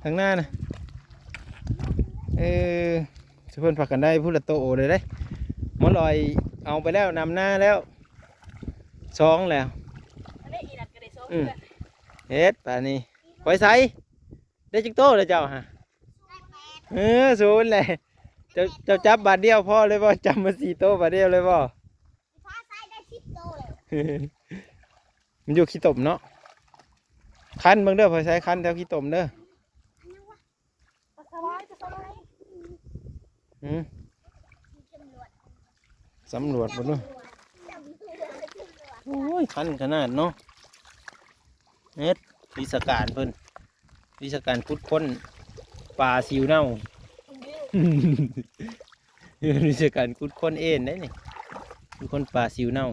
ທາງໜ້ານະ. ເອີ ຊຸມເພິ່ນພາກັນໄດ້ພຸ້ນລະໂຕເລີຍເດ້. ໝໍລອຍເອົາໄປແລ້ວ ນຳໜ້າແລ້ວ ສອງແລ້ວ. ອັນນີ້ອີນັດກະໄດ້ສອງ ອືມ ເທື່ອ. ເຮັດປານນີ້ ໄປໃສ? ໄດ້ຈັກໂຕແລ້ວເຈົ້າຫະ? ເອີ ສູນແຫຼະ. ເຈົ້າ ເຈົ້າຈັບບາດດຽວພໍເລີຍບໍ່? ຈັບມາສີ່ໂຕບາດດຽວເລີຍບໍ່? ຟ້າໃສ່ໄດ້ສິບໂຕແລ້ ມັນຢູ່ຂີ້ຕົມເນາະ. ຄັນເບິ່ງເດີ ຂ້ອຍໃສ່ຄັນແຖວຂີ້ຕົມເດີ. ອືມ ສຳຫຼວດເບິ່ງດູ. ໂອ້ຍ ຄັນຂະໜາດເນາະ. ເຮັດວິຊາການເພິ່ນ ວິຊາການຂຸດຄົ້ນປາຊິວເນົ່າ. ວິຊາການຂຸດຄົ້ນເອງເດ້ນີ້ ຂຸດຄົ້ນປາຊິວເນົ່າ.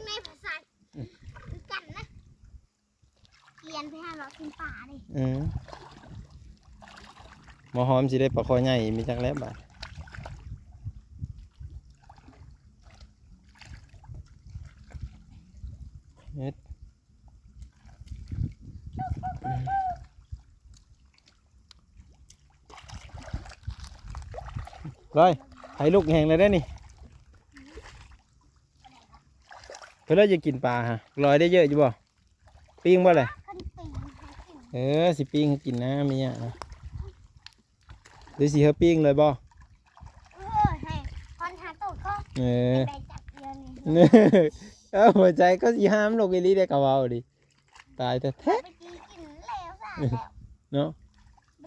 ແມ່ນພາສາ ອືມ ຄືກັນນະ. ກຽນໄປຫາເລາະກິນປາເດ້. ເອີ ໝໍຫອມຊິໄດ້ປາຄໍໃຫຍ່ມີຈັກແລ້ວບາດ. ເຮັດ ລອຍ ໃຫ້ລູກແຮງແລ້ວເດ້ນີ້. ເພິ່ນລະຢາກກິນປາຫະ ລອຍໄດ້ເຍອະຢູ່ບໍ່? ປີ້ງບໍ່ແຫຼະ? ເອີ ຊິປີ້ງໃຫ້ກິນນະ ມີຫຍັງນະ ຫຼືຊິເຮົາປີ້ງເລີຍບໍ່? ເອີ ໃຫ້ຄອນຫາໂຕກໍ ເອີ ໄດ້ຈັບດຽວນີ້. ເອີ ຫົວໃຈກໍຊິຫ້າມລູກອີ່ຫຼີເດ້ ກະເວົ້າດິ ຕາຍແທ້ໆ. ໄປກິນແລ້ວຊະແລ້ວ ເນາະ.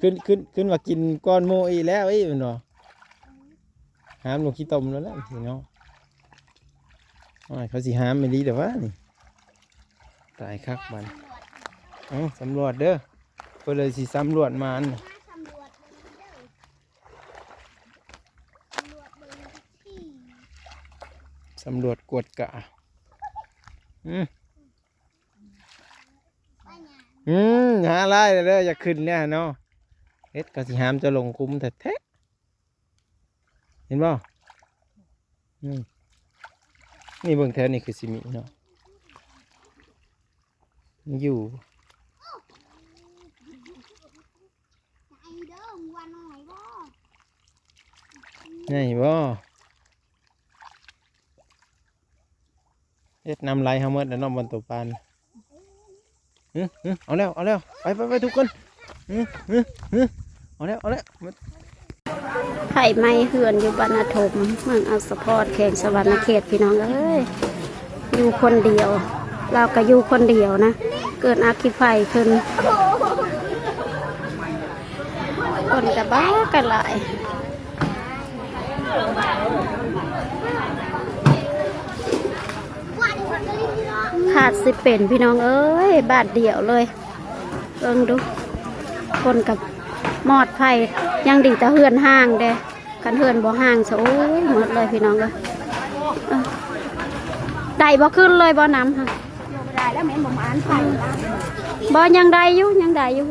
ຂຶ້ນ ຂຶ້ນ ຂຶ້ນວ່າກິນກ່ອນໝູ່ອີກແລ້ວອີກແມ່ນບໍ່? ຫ້າມລົງຂີ້ຕົມແລ້ວແຫຼະພີ່ນ້ອງ. ໂອ້ຍ ເຂົາຊິຫ້າມອີ່ຫຼີແຕ່ວ່ານີ້ ຕາຍຄັກບາດນີ້. ເອົ້າ ສຳຫຼວດເດີ ເພິ່ນເລີຍຊິສຳຫຼວດມາອັນ ສຳຫຼວດກວດກາ. ອືມ ອືມ ຫາຫຼາຍເດີ ຢາກຂຶ້ນແລ້ວເນາະ. ເຮັດກໍຊິຫ້າມເຈົ້າລົງຂຸມແທ້ໆ ເຫັນບໍ່? ອືມ ນີ້ເບິ່ງແຖວນີ້ຄືຊິມີເນາະ ມີຢູ່. ໃຫຍ່ບໍ່? ເຮັດນ້ຳໄຫຼເຮົາໝົດແລ້ວເນາະ ບ່ອນຕົກປານ. ຫຶ ຫຶ ເອົາແລ້ວ ເອົາແລ້ວ ໄປ ໄປ ໄປ ທຸກຄົນ. ຫຶ ຫຶ ຫຶ ເອົາແລ້ວ ເອົາແລ້ວ. ໄຟໄໝ້ເຮືອນຢູ່ບ້ານນາຖົມ ເມືອງອັດສະພອນ ແຂວງສະຫວັນນະເຂດ ພີ່ນ້ອງເອີຍ. ຢູ່ຄົນດຽວ ລາວກໍຢູ່ຄົນດຽວນະ ເກີດອັກຄີໄຟຂຶ້ນ. ຄົນກະບາກະຫຼາຍ ຂາດຊິເປັນ ພີ່ນ້ອງເອີຍ ບາດດຽວເລີຍ. ເບິ່ງດູ ຄົນກະມອດໄຟ ຍັງດີແຕ່ເຮືອນຮ້າງເດ້. ຄັນເຮືອນບໍ່ຮ້າງຊະ ໂອ້ຍ ໝົດເລີຍພີ່ນ້ອງເອີຍ. ເອີ ໄດ້ບໍ່ ຂຶ້ນເລີຍບໍ່ນ້ຳຫະ? ບໍ່ໄດ້ແລ້ວ ແມ່ນບໍ່ມາອັນໄຟ. ບໍ່ ຍັງໄດ້ຢູ່ ຍັງໄດ້ຢູ່.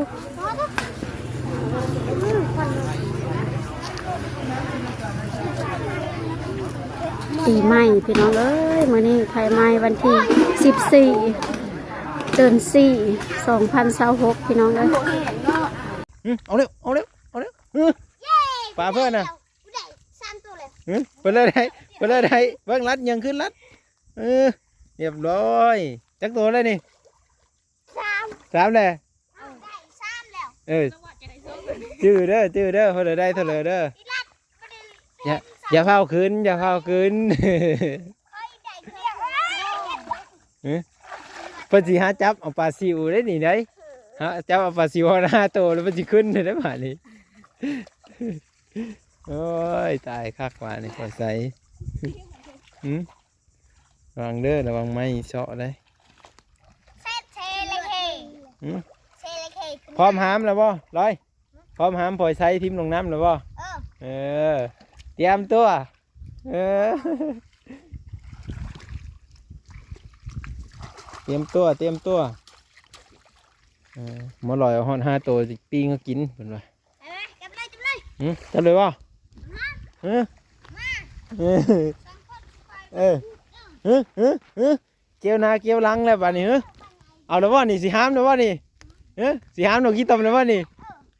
ປີໃໝ່ພີ່ນ້ອງເອີຍ ມື້ນີ້ໄຟໄໝ້ ວັນທີສິບສີ່ ເດືອນສີ່ ສອງພັນຊາວຫົກ ພີ່ນ້ອງເອີຍ. ຫຶ ເອົາແລ້ວ ເອົາແລ້ວ ເອົາແລ້ວ. ຫຶ ປາເພິ່ນນະ ໄດ້ສາມໂຕແລ້ວ. ຫຶ ເພິ່ນເລີຍໄດ້ ເພິ່ນເລີຍໄດ້. ເບິ່ງລັດ ຍັງຂຶ້ນລັດ. ເອີ ຮຽບຮ້ອຍ. ຈັກໂຕແລ້ວນີ້? ສາມ ສາມແລ້ວ. ເອີ ໄດ້ສາມແລ້ວ. ເອີ ຈື່ເດີ ຈື່ເດີ ເພິ່ນເລີຍໄດ້ເທົ່າເລີເດີ. ຢ່າ ຢ່າຟ້າວຂຶ້ນ ຢ່າຟ້າວຂຶ້ນ. ຫຶ ເພິ່ນຊິຫາຈັບເອົາປາຊິວໄດ໋ນີ້ໄດ໋ ຫາຈັບເອົາປາຊິວຫ້າໂຕ ແລ້ວເພິ່ນຊິຂຶ້ນໄດ້ບາດນີ້. ໂອ້ຍ ຕາຍຄັກບາດນີ້ ຂໍໃສ່. ຫຶ ລະວັງເດີ ລະວັງໄມ້ເຊາະໄດ໋. ເຊເລເຄ ຫຶ ເຊເລເຄ ພ້ອມຫາມແລ້ວບໍ່ ລອຍ? ພ້ອມຫາມ ພອຍໄຊ ຖິ້ມລົງນ້ຳແລ້ວບໍ່? ເອີ ເອີ ຕຽມຕົວ. ເອີ ຕຽມຕົວ ຕຽມຕົວ. ເອີ ໝໍລອຍເອົາຮອດຫ້າໂຕ ຊິປີ້ງເອົາກິນ ເພິ່ນວ່າ. ເອີ ຈັບເລີຍ ຈັບເລີຍ. ຫຶ ຈັບເລີຍບໍ່? ຫາ ຫຶ ມາ ເອີ ສອງຄົນ ເອີ ຫຶ ຫຶ ຫື. ກ່ຽວໜ້າກ່ຽວຫຼັງແລ້ວບາດນີ້. ຫຶ ເອົາແລ້ວບໍ່ນີ້? ຊິຫາມແລ້ວບໍ່ນີ້? ຫຶ ຊິຫາມໜອງຂີ້ຕົມແລ້ວບໍ່ນີ້?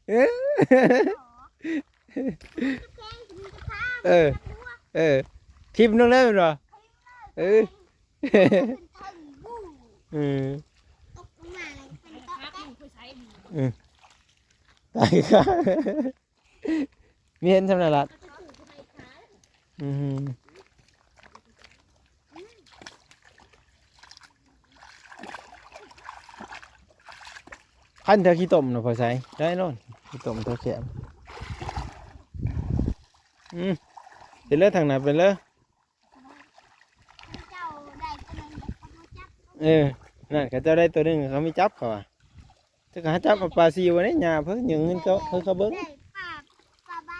ເອີ ເອີ ເອີ ຖິ້ມລົງເລີຍແມ່ນບໍ່? ເອີ ເອີ ເອີ ຕາຍ ມີເຫັນຊ່ຳນັ້ນລະ. ອືມ ຫຶ ຄັนແຖວຂີ້ຕົມນະ ພໍໃສ ໄດ້ໂລດ ຂີ້ຕົມແຖວແຄມ. ອືມ ເປັນເລີ ທາງນັ້ນເປັນເລີ. ເຈົ້າໄດ້ຕົວໜຶ່ງ ເຂົາບໍ່ຈັບ. ເອີ ນັ້ນ ເຂົາເຈົ້າໄດ້ຕົວໜຶ່ງ ເຂົາມີຈັບ ເຂົາວ່າ. ແຕ່ກໍຫາຈັບເອົາປາຊິວນີ້ ຫຍ້າເພິ່ນ ຍືມເງິນເຂົາ ເຂົາ ເຂົາເບິ່ງ. ໄດ້ປາ ປາໃບ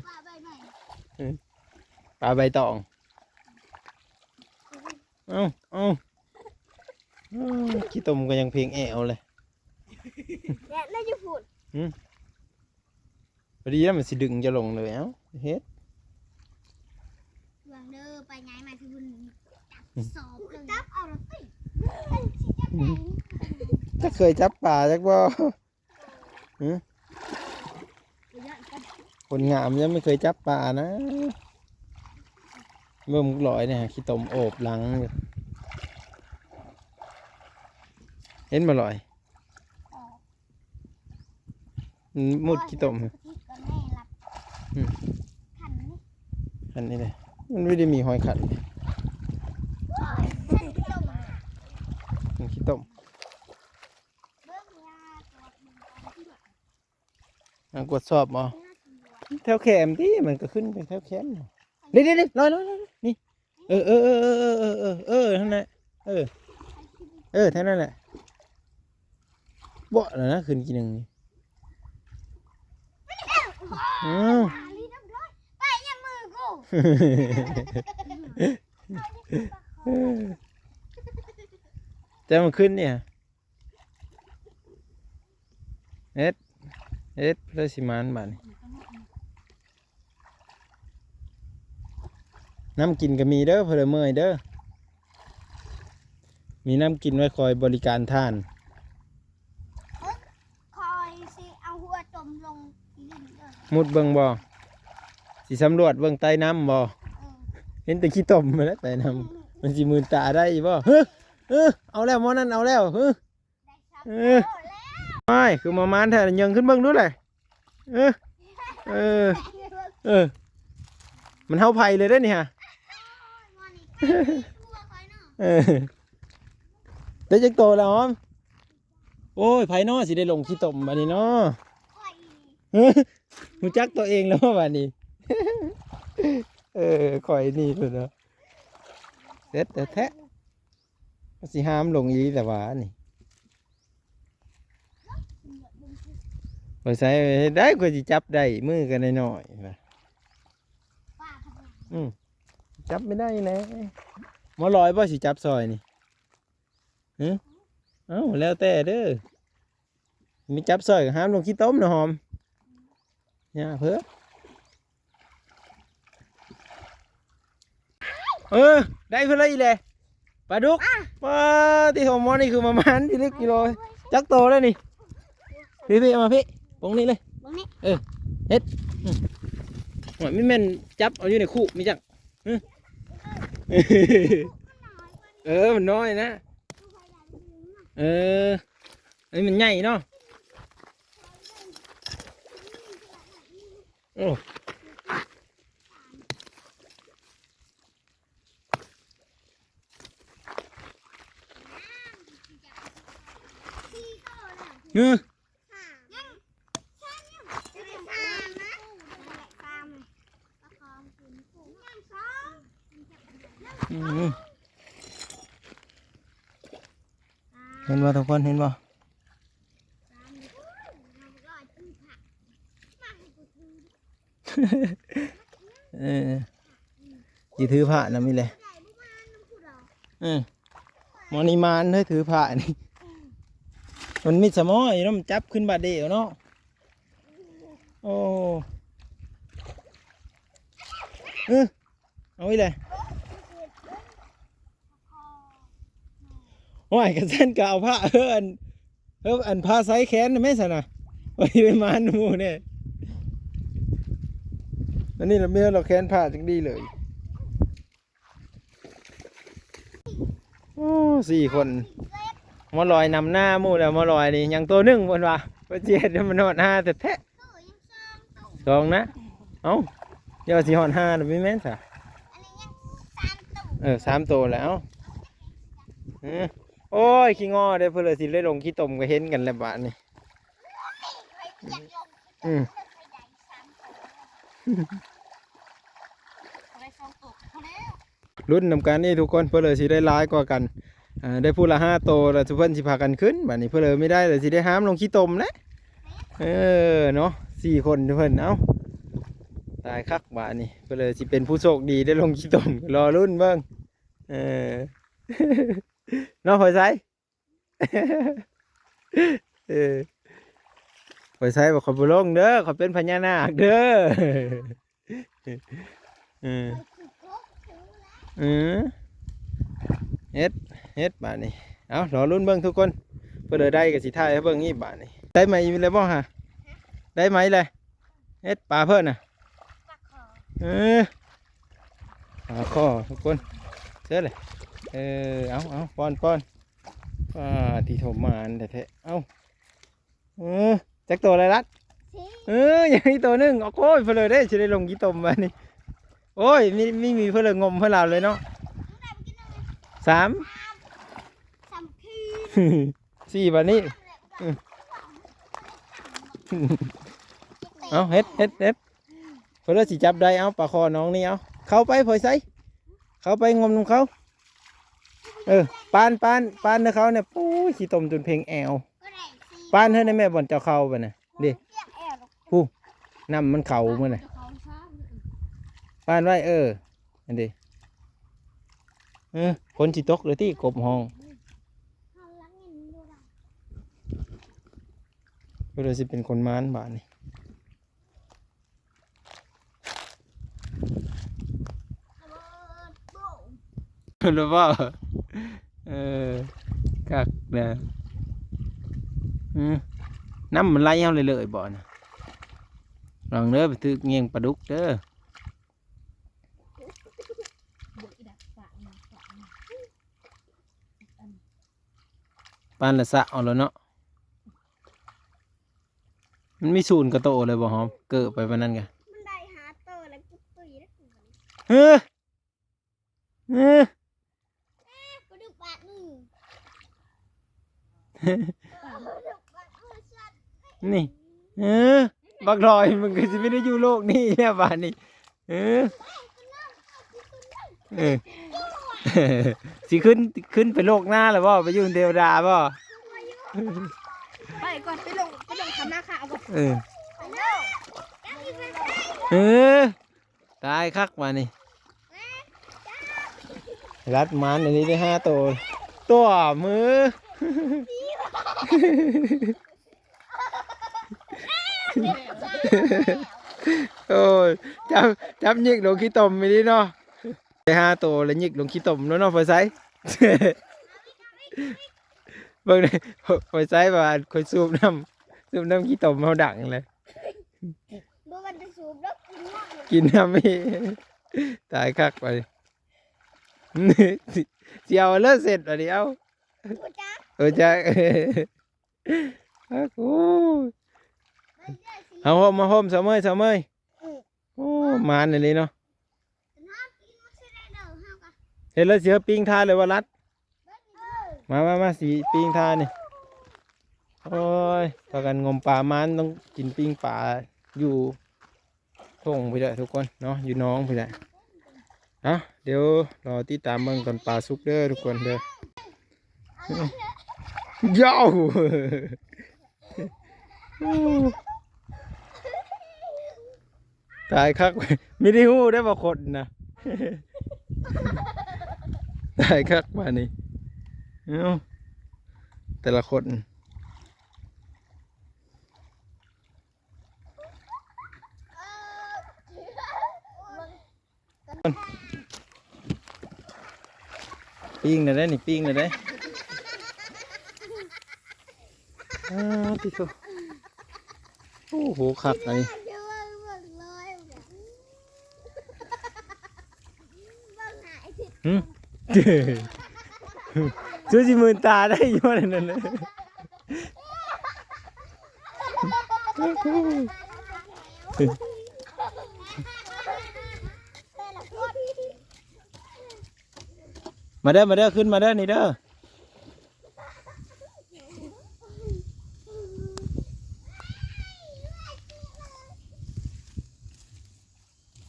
ປາໃບໃໝ່ ເອີ ປາໃບຕອງ. ເອົ້າ ເອົ້າ ເອົ້າ ຂີ້ຕົມກໍຍັງເພງແອວເລີຍ. ແລະ ແລະຢູ່ພຸ້ນ ຫືມ ພໍດີແລ້ວມັນຊິດຶງຈະລົງເລີຍ. ເອົ້າ ເຮັດ ເບິ່ງເດີ ໄປຍ້າຍມາທີ່ບຸນ ຈັບສອບເລີຍ ຈັບເອົາລະຕິ ຈັກເຄີຍຈັບປາຈັກບໍ່? ຫືມ ຄົນງາມຍັງບໍ່ເຄີຍຈັບປານະ. ເບິ່ງລອຍນີ້ ຂີ້ຕົມໂອບຫຼັງຢູ່ ເຫັນບໍ່ລອຍ? ອືມ ມຸດຂີ້ຕົມ ອືມ ຄັນນີ້ ຄັນນີ້ເດ້ ມັນບໍ່ໄດ້ມີຮອຍຂັດ. ໂອ້ຍ ມັນຂີ້ຕົມ ມັນຂີ້ຕົມ ເບິ່ງ ມາກວດສອບບໍ່? ແຖວແຄມຕິ ມັນກໍຂຶ້ນໄປແຖວແຄມ. ເດ້ໆໆ ລອຍໆໆ ນີ້ ເອີໆໆ ເອີ ເອີ ເອີ ເອີ ເອີ ນັ້ນແຫຼະ ເອີ ເອີ ແຖວນັ້ນແຫຼະ. ເບາະແລ້ວນະ ຂຶ້ນກີໜຶ່ງນີ້ ອ້າວ ໄປຍາມມືກູ ແຕ່ມັນຂຶ້ນນີ້ ເຮັດ ເຮັດ ເລີຍຊິມານບາດນີ້. ນ້ຳກິນກໍມີເດີ ເພື່ອເມື່ອຍເດີ ມີນ້ຳກິນໄວ້ຄອຍບໍລິການທ່ານ. ເອີ ຂ້ອຍຊິເອົາຫົວຈົມລົງດິນເດີ ມຸດເບິ່ງບໍ່? ຊິສຳຫຼວດເບິ່ງໃຕ້ນ້ຳບໍ່? ເອີ ເຫັນແຕ່ຂີ້ຕົມຫັ້ນແຫຼະໃຕ້ນ້ຳ ມັນຊິມືນຕາໄດ້ອີກບໍ່? ເຮີ ເອີ ເອົາແລ້ວ ໝໍນັ້ນເອົາແລ້ວ ເຮີ ເອີ ໂອ້ຍ ຄືມາມານແທ້ ຍົງຂຶ້ນເບິ່ງດູແຫຼະ. ເອີ ເອີ ເອີ ມັນເຫົ່າໃຜເລີຍເດ້ນີ້ຫະ. ເອີ ໄດ້ຈັກໂຕແລ້ວຫອມ? ໂອ້ຍ ໃຜເນາະຊິໄດ້ລົງຂີ້ຕົມບາດນີ້ເນາະ. ເອີ ຮູ້ຈັກຕົວເອງແລ້ວບາດນີ້. ເອີ ຂ້ອຍນີ້ພຸ້ນເນາະ ເດັດແທ້ໆ. ມັນຊິຫາມລົງອີ່ຫຼີແຫຼະຫວານີ້. ໄປໃສໄດ້ ກວ່າຊິຈັບໄດ້ ມືກໍນ້ອຍໆ ວ່າ ອືມ ຈັບບໍ່ໄດ້ແຫຼະ. ໝໍລອຍບໍ່ຊິຈັບຊ່ອຍນີ້? ຫື ເອົ້າ ແລ້ວແຕ່ເດີ. ມີຈັບຊ່ອຍກໍຫາມລົງຂີ້ຕົມນະຫອມ. ຫຍ້າເພິ່ນ ເອີ ໄດ້ເພິ່ນແລ້ວອີກແຫຼະ ປາດຸກ. ປ້າ ປາຕິໂທ ໝໍນີ້ຄືມາມານພິລຶກກິໂລ. ຈັກໂຕແລ້ວນີ້? ພີ່ໆ ເອົາມາພີ່ ປົງນີ້ເລີຍ ປົງນີ້ ເອີ ເຮັດ ອືມ ໂອ້ຍ ມີແມ່ນຈັບເອົາຢູ່ໃນຄຸມີຈັກ. ຫຶ ເອີ ມັນນ້ອຍນະ ເອີ ອັນນີ້ມັນໃຫຍ່ເນາະ. ໂອ້ ຫື ອືມ ເຫັນບໍ່ທຸກຄົນ ເຫັນບໍ່? ເອີ ຊິຖືພະນຳນີ້ແຫຼະ. ເອີ ໝໍນີ້ມານເລີຍ ຖືພະນີ້ ມັນມີສະໝໍຢູ່ນຳ ຈັບຂຶ້ນບາດດຽວເນາະ. ໂອ້ ເອີ ເອົາອີກແຫຼະ. ໂອ້ຍ ຄັນຊັ້ນກໍເອົາພະ ເອີ ອັນ ເອີ ອັນພະໃສ່ແຂນແມ່ນຊັ້ນນະ ໄວ້ໄດ້ມານໝູ່ແດ່. ອັນນີ້ລະແມ່ນລະແຂນພະຈັ່ງດີເລີຍ. ໂອ້ ສີ່ຄົນ ໝໍລອຍນຳໜ້າໝູ່ແລ້ວ. ໝໍລອຍນີ້ຍັງໂຕໜຶ່ງເພິ່ນວ່າ ເພິ່ນຊິເຮັດໃຫ້ມັນຮອດຫ້າແທ້ໆ. ສອງນະ ເອົ້າ ຢ່າວ່າຊິຮອດຫ້ານະ ບໍ່ແມ່ນຊະ. ເອີ ສາມໂຕແລ້ວ ເອີ. ໂອ້ຍ ຂີ້ງໍເດ້ ເພິ່ນເລີຍຊິໄດ້ລົງຂີ້ຕົມ ກໍເຫັນກັນແລ້ວບາດນີ້. ອືມ ລຸ້ນນຳກັນນີ້ທຸກຄົນ ເພິ່ນເລີຍຊິໄດ້ຫຼາຍກວ່າກັນ. ອ່າ ໄດ້ຜູ້ລະຫ້າໂຕ ແລ້ວເພິ່ນຊິພາກັນຂຶ້ນ. ບາດນີ້ເພິ່ນເລີຍມີໄດ້ ແລ້ວຊິໄດ້ຫາມລົງຂີ້ຕົມແຫຼະ. ເອີ ເນາະ ສີ່ຄົນເພິ່ນ. ເອົ້າ ຕາຍຄັກບາດນີ້ ເພິ່ນເລີຍຊິເປັນຜູ້ໂຊກດີໄດ້ລົງຂີ້ຕົມ. ລໍລຸ້ນເບິ່ງ ເອີ ເນາະ ພອຍໄຊ. ເອີ ຂ້ອຍໃສ່ວ່າຂ້ອຍບໍ່ລົງເດີ ຂ້ອຍເປັນພະຍານາກເດີ. ເອີ ເອີ ເຮັດ ເຮັດບາດນີ້. ເອົາ ລໍລຸ້ນເບິ່ງທຸກຄົນ ເພິ່ນເລີຍໄດ້ກໍຊິຖ່າຍໃຫ້ເບິ່ງອີກບາດນີ້. ໄດ້ໃໝ່ອີກແລ້ວບໍ່ຫະ? ໄດ້ໃໝ່ແລ້ວ ເຮັດປາເພິ່ນນະ. ເອີ ປາຄໍທຸກຄົນ ເຊີນເລີຍ. ເອີ ເອົາ ເອົາ ປ້ອນ ປ້ອນ. ປາຕິໂທ ໝານແທ້ໆ. ເອົ້າ ເອີ ຈັກໂຕແລ້ວລັດ? ສີ່. ເອີ ຍັງອີກໂຕໜຶ່ງ. ໂອ້ຍ ເພິ່ນເລີຍເດ້ ຊິໄດ້ລົງຂີ້ຕົມບາດນີ້. ໂອ້ຍ ມີ ມີ ມີເພິ່ນເລີຍງົມເພິ່ນລາວເລີຍເນາະ. ສາມ ສາມ ສາມ ສີ່ ບາດນີ້. ເອົາ ເຮັດ ເຮັດ ເຮັດ ເພິ່ນເລີຍຊິຈັບໄດ້. ເອົາ ປາຄໍນ້ອງນີ້ ເອົາ ເຂົ້າໄປ ພອຍໄຊ ເຂົ້າໄປງົມນຳເຂົາ. ເອີ ປານ ປານ ປານເດີເຂົານີ້. ໂອ້ຍ ຂີ້ຕົມຈົນເພັງແອວ. ປານເຮີແນ່ແມ່ ບ່ອນເຈົ້າເຂົ້າໄປນະ ເດ້ ຜູ້ ນ້ຳມັນເຂົ້າໝົດນະ. ປານໄວ້ ເອີ ອັນເດ້. ເອີ ຝົນຊິຕົກເລີຍຕິ ກົບຮ້ອງ. ເພິ່ນຊິເປັນຄົນໝານບາດນີ້. ເພິ່ນວ່າ ເອີ ຄັກນະ. ອືມ ນ້ຳມັນໄຫຼເຮົາເລື້ອຍໆບໍ່ນະ. ລະວັງເດີ ໄປຖືກງຽງປາດຸກເດີ. ປານລະສະເອົາແລ້ວເນາະ. ມັນມີສູນກະໂຕເລີຍບໍ່ຫອມ ເກີບໄປປານນັ້ນກະ. ມັນໄດ້ຫ້າໂຕແລ້ວ ເຮີ ເຮີ ປາດຸກບາດມື ນີ້ ເຮີ ບັກຫຼອຍ ມຶງກໍຊິບໍ່ໄດ້ຢູ່ໂລກນີ້ແລ້ວບາດນີ້. ເອີ ເອີ ຊິຂຶ້ນ ຂຶ້ນໄປໂລກໜ້າແລ້ວບໍ່? ໄປຢູ່ເທວະດາບໍ່? ໄປກ່ອນ ໄປລົງ ໄປລົງທຳມາຄະກ່ອນ. ເອີ ເອີ ຕາຍຄັກບາດນີ້. ລັດໝານອັນນີ້ໄດ້ຫ້າໂຕ ຕົວມື. ໂອ້ຍ ຈັບ ຈັບຍິກລົງຂີ້ຕົມອີ່ຫຼີເນາະ. ໄດ້ຫ້າໂຕແລ້ວຍິກລົງຂີ້ຕົມແລ້ວເນາະ ໄຟໄຊ. ເບິ່ງເດ້ ໄຟໄຊວ່າຂ້ອຍສູບນ້ຳ ສູບນ້ຳຂີ້ຕົມເຮົາດັງເລີຍ. ບໍ່ແມ່ນແຕ່ສູບດອກ ກິນນ້ຳ ກິນນ້ຳອີກ. ຕາຍຄັກໄປ. ຊິເອົາເລີເສັດບາດນີ້ ເອົາ ບໍ່ຈັກ ເອີ ຈັກ. ໂອ້ຍ ເຮົາໂຮມ ມາໂຮມ ສາວເມຍ ສາວເມຍ. ອືມ ໂອ້ ໝານອີ່ຫຼີເນາະ. ເຮັດແລ້ວຊິເອົາປີ້ງທານເລີຍວ່າລັດ. ມາ ມາ ມາ ຊິປີ້ງທານນີ້. ໂອ້ຍ ພາກັນງົມປາ ໝານຕ້ອງກິນປີ້ງປາຢູ່ທົ່ງພຸ້ນແຫຼະທຸກຄົນເນາະ ຢູ່ໜອງພຸ້ນແຫຼະ. ເອົາ ດຽວລໍຕິດຕາມເບິ່ງຕອນປາສຸກເດີທຸກຄົນເດີ. ເຍົາ ຕາຍຄັກ ມີໄດ້ຮູ້ໄດ້ບໍ່ຄົນນະ. ຕາຍຄັກບາດນີ້. ເອົ້າ ແຕ່ລະຄົນ. ປີ້ງແລ້ວເດ້ນີ້ ປີ້ງແລ້ວເດ້. ອ້າ ຕິໂທ ໂອ້ໂຫ ຄັກອັນນີ້. ຫຶ ຄືຊິມືນຕາໄດ້ຢູ່ນັ້ນນະ. ມາເດີ ມາເດີ ຂຶ້ນມາເດີ ນີ້ເດີ.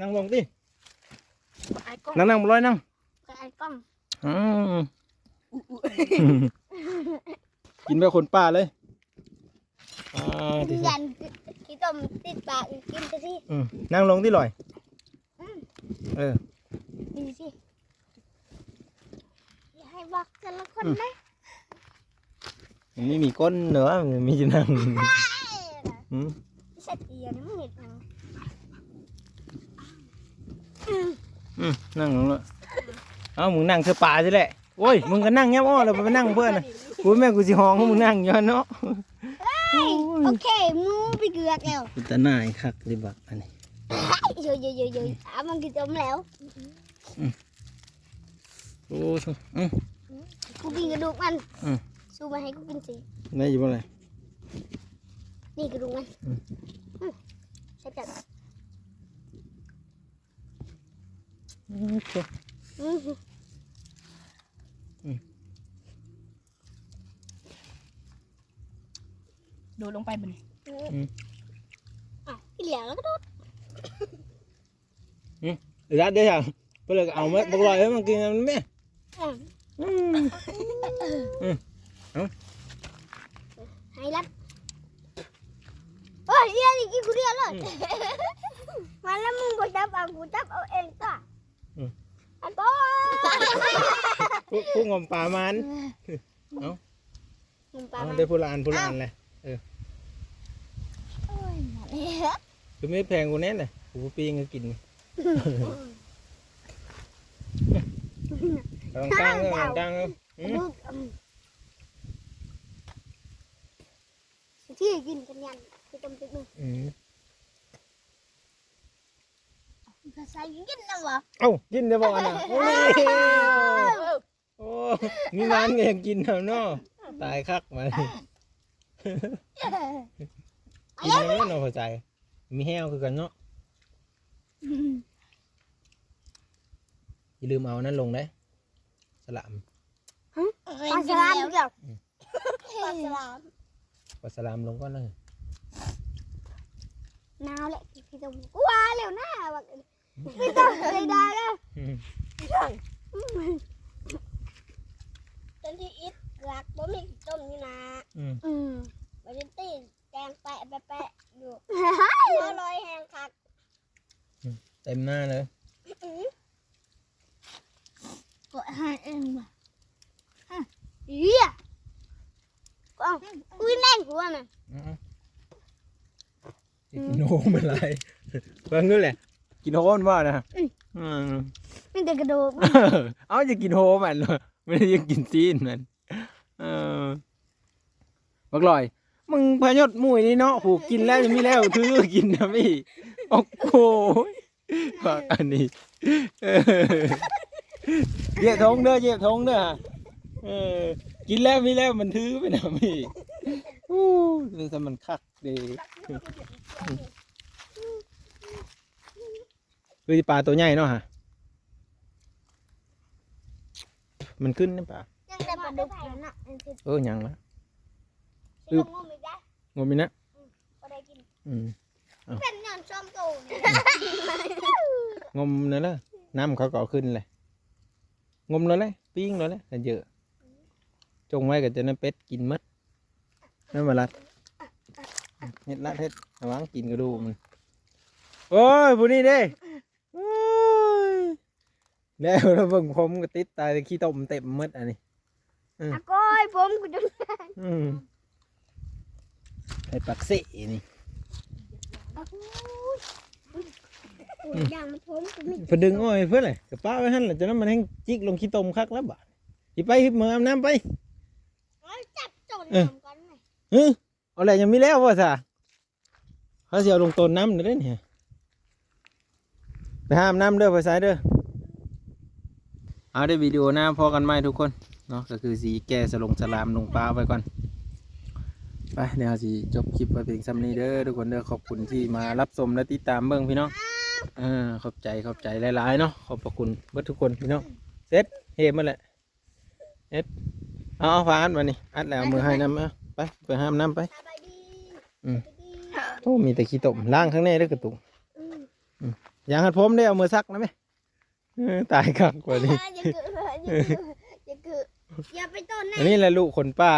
ນັ່ງລົງຕິ. ອາຍກ້ອງ ນັ່ງ ນັ່ງ ບໍ່ລອຍນັ່ງ. ອາຍກ້ອງ. ອືມ ກິນແບບຄົນປ່າເລີຍ. ອ່າ ທີ່ສຸດ ຢ້ານຂີ້ຕົມຕິດປາກ ກິນໄປຊິ. ອືມ ນັ່ງລົງຕິລອຍ. ອືມ ເອີ ກິນຊິ. ຢ່າໃຫ້ບອກແຕ່ລະຄົນເດີ. ອືມ ມັນມີ ມີກົ້ນເດີ ມັນມີທີ່ນັ່ງ. ຫືມ ສັດເດຍນີ້ມັນເຮັດຫຍັງ? ອືມ ອືມ ນັ່ງລົງເລີຍ. ເອົ້າ ມຶງນັ່ງເທື່ອປາຊີ້ແຫຼະ. ໂອ້ຍ ມຶງກໍນັ່ງຍາມອອກແລ້ວ ໄປນັ່ງເພື່ອນນະ. ກູແມ່ນກູຊິຮ້ອງໃຫ້ມຶງນັ່ງຢູ່ຫັ້ນເນາະ. ເຮີ້ຍ ໂອ້ຍ ໂອເຄ ໝູໄປເກືອກແລ້ວ. ເປັນຕາໜ່າຍຄັກເລີຍບັກອັນນີ້. ໂຢໆໆໆ ອາ ມັນກິນຕົມແລ້ວ. ອືມ ໂອ້ ອືມ ກູກິນກະດູກມັນ. ອືມ ຊູມາໃຫ້ກູກິນຊິ. ໄດ້ຢູ່ບໍ່ລະ? ນີ້ກະດູກມັນ. ອືມ ອືມ ແຊບໆ. ອືມ ອືມ ອືມ ໂດດລົງໄປບັດນີ້. ອືມ ອືມ ອ້າວ ກິນແລ້ວ ແລ້ວກໍໂດດ. ອືມ ອີ່ລັດເດ້ຊະ ເພິ່ນເລີຍເອົາມາ ບັກລອຍເອີຍ ມາກິນນຳແມ່. ອືມ ອືມ ອືມ ເອົາ ໃຫ້ລັດ. ໂອ້ຍ ເອີຍ ນີ້ກິນຜູ້ດຽວເລີຍ. ອືມ ມາແລ້ວ ມຶງບໍ່ຈັບເອົາ ກູຈັບເອົາເອງຕົວະ. ອືມ ອາໂຕ ຜູ້ ຜູ້ງົມປາມັນ. ເອົ້າ ງມປາ ເອົາ ມາ ໄດ້ຜູ້ລະອັນ ຜູ້ລະອັນແຫຼະ. ເອີ ໂອ້ຍ ຄືມີແພງກູແນ່ນະ ກູບໍ່ປີ້ງໃຫ້ກິນ. ກາງໆ ເອີ ກາງໆ ເອີ ອືມ ກະດູກ ອືມ ຊິທີ່ກິນກັນຍັນ ຊິຕົ້ມຕິດມື. ອືມ ພາສາກິນນຳບໍ່? ເອົ້າ ກິນໄດ້ບໍ່ອັນນະ? ໂອ້ຍ ໂອ້ ມີຫວານກໍຍັງກິນນຳເນາະ. ຕາຍຄັກມານີ້. ກິນນຳເນາະ ພໍໃຈ ມີແຮວຄືກັນເນາະ. ຢ່າລືມເອົາອັນນັ້ນລົງເດ້ ສະຫຼາມ. ຮະ? ປາສະຫຼາມອີກແລ້ວ. ອືມ ປາສະຫຼາມ ປາສະຫຼາມລົງກ່ອນເດີ. ໜາວແຫຼະ ພີ່ຕົມ ກວ່າແລ້ວນາ ບັກ ໄປຕ້ອງໄປດ່າແລ້ວ. ອືມ ຈົນທີ່ອິດຫຼັກບໍ່ມີຂີ້ຕົມຢູ່ນາ. ອືມ ອືມ ບັດນີ້ຕີແກງແປະແປະແປະຢູ່ ຫົວລອຍແຮງຄັກ. ອືມ ເຕັມໜ້າເລີຍ. ອືມ ກວາດໃຫ້ເອງວ່າ ອາ ເອີຍ ກວາດ ອືມ ອຸ້ຍ ແມ່ນກວາດນະ. ອືມ ອືມ ກິນໂຮມມັນຫຼາຍ ເບິ່ງດູແຫຼະ ກິນໂຮມມັນບໍ່ນະ. ອືມ ອືມ ມີແຕ່ກະດູກ. ເອົ້າ ຈະກິນໂຮມມັນ ມັນຈະກິນຊີ້ນມັນ. ເອີ ບັກລອຍ ມຶງພະຍົດມຸ້ຍນີ້ເນາະ ຜູ້ກິນແລ້ວຍັງມີແລ້ວ ຖືກິນນຳອີກ. ໂອ້ໂຫ ບັກອັນນີ້ ເອີ ຢຽບຖົງເດີ ຢຽບຖົງເດີ. ເອີ ກິນແລ້ວມີແລ້ວ ມັນຖືໄປນຳອີກ. ອູ້ ນີ້ຊະມັນຄັກເດ້. ຄືຊິປາໂຕໃຫຍ່ເນາະຫະ ມັນຂຶ້ນນຳປາ. ຍັງແຕ່ປາດຸກຫັ້ນນະ. ເອີ ຍັງລະ ຊິລົງງົມອີກໄດ໋. ງົມອີກນະ. ອືມ ບໍ່ໄດ້ກິນ. ອືມ ເອົ້າ ເປັນຫຍັງຊ່ອມໂຕນີ້ ງົມນັ້ນລະ ນ້ຳເຂົາກໍເອົາຂຶ້ນແຫຼະ. ງົມແລ້ວແຫຼະ ປີ້ງແລ້ວແຫຼະ ຄັນເຢີະ ຈົ່ງໄວ້ກໍຈະນຳເປັດກິນໝົດ. ແມ່ນບໍ່ລັດ ເຮັດລັດເຮັດ ລະວັງກິນກະດູກມັນ. ໂອ້ຍ ຜູ້ນີ້ເດ້ ໂອ້ຍ ແລ້ວ ແລ້ວເບິ່ງຜົມກໍຕິດຕາຍ ແຕ່ຂີ້ຕົມເຕັມໝົດອັນນີ້. ອືມ ອາ ໂອ້ຍ ຜົມກູຈົນ ອືມ ໄອ້ປັກເສນີ້ ໂອ້ຍ ອືມ ຢ່າງມັນຜົມກໍມີ ເພິ່ນດຶງອ້ອຍເພິ່ນແຫຼະ ກໍປະໄວ້ຫັ້ນແຫຼະ. ຈາກນັ້ນມັນແຮ່ງຈິກລົງຂີ້ຕົມຄັກແລ້ວບາດ. ຊິໄປ ເມືອອາບນ້ຳໄປ. ໂອ້ຍ ຈັບໂຈນ ເອີ ນຳກັນ ເອີ ເອົາແຫຼະ ຍັງມີແລ້ວບໍ່ຊະ? ເຮົາຊິເອົາລົງຕົ້ນນ້ຳເດ້ນີ້. ໄປຫາອາບນ້ຳເດີ ໄປໃສເດີ. ເອົາເດີ ວິດີໂອໜ້າພໍ້ກັນໃໝ່ທຸກຄົນເນາະ ກໍຄືຊິແກ່ສະຫຼົງສະຫຼາມລົງປາໄວ້ກ່ອນ. ໄປ ດຽວເຮົາຊິຈົບຄລິບໄວ້ພຽງສ່ຳນີ້ເດີທຸກຄົນເດີ. ຂອບຄຸນທີ່ມາຮັບຊົມ ແລະ ຕິດຕາມເບິ່ງພີ່ນ້ອງ. ເອີ ຂອບໃຈ ຂອບໃຈຫຼາຍໆເນາະ. ຂອບພະຄຸນເບິດທຸກຄົນພີ່ນ້ອງ. ເສັດ ເຮັດໝົດແລ້ວ. ເຮັດ ເອົາ ເອົາຝາອັດມານີ້ ອັດແລ້ວເອົາມືໃຫ້ນຳ. ເອົາ ໄປ ໄປຫາອາບນ້ຳໄປ. ສະບາຍດີ. ອືມ ສະບາຍດີ. ໂອ້ ມີແຕ່ຂີ້ຕົມ ລ້າງຂ້າງໃນເດີກະຕຸກ. ອືມ ອືມ ຢາງຮັດຜົມເດ້ ເອົາມືຊັກນະແມະ. ເອີ ຕາຍຄັກກວ່ານີ້. ຢ່າເກີດ ຢ່າເກີດ ຢ່າເກີດ ຢ່າໄປຕົ້ນນະ. ອັນນີ້ແຫຼະລູກຄົນປ່າ.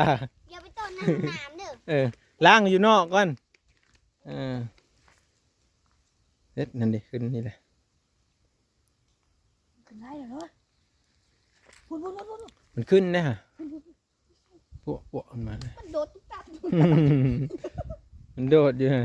ຢ່າໄປຕົ້ນນະ ນ້ຳເດີ. ເອີ ລ້າງຢູ່ນອກກ່ອນ. ເອີ ເຮັດນັ້ນເດ້ ຂຶ້ນນີ້ແຫຼະ. ຂຶ້ນໄດ້ແລ້ວເນາະ. ພຸ້ນໆໆໆ ມັນຂຶ້ນເດ້ຫະ. ພວກ ພວກມັນມາ ມັນໂດດຕຸບຕັບ ມັນໂດດຢູ່ຫະ.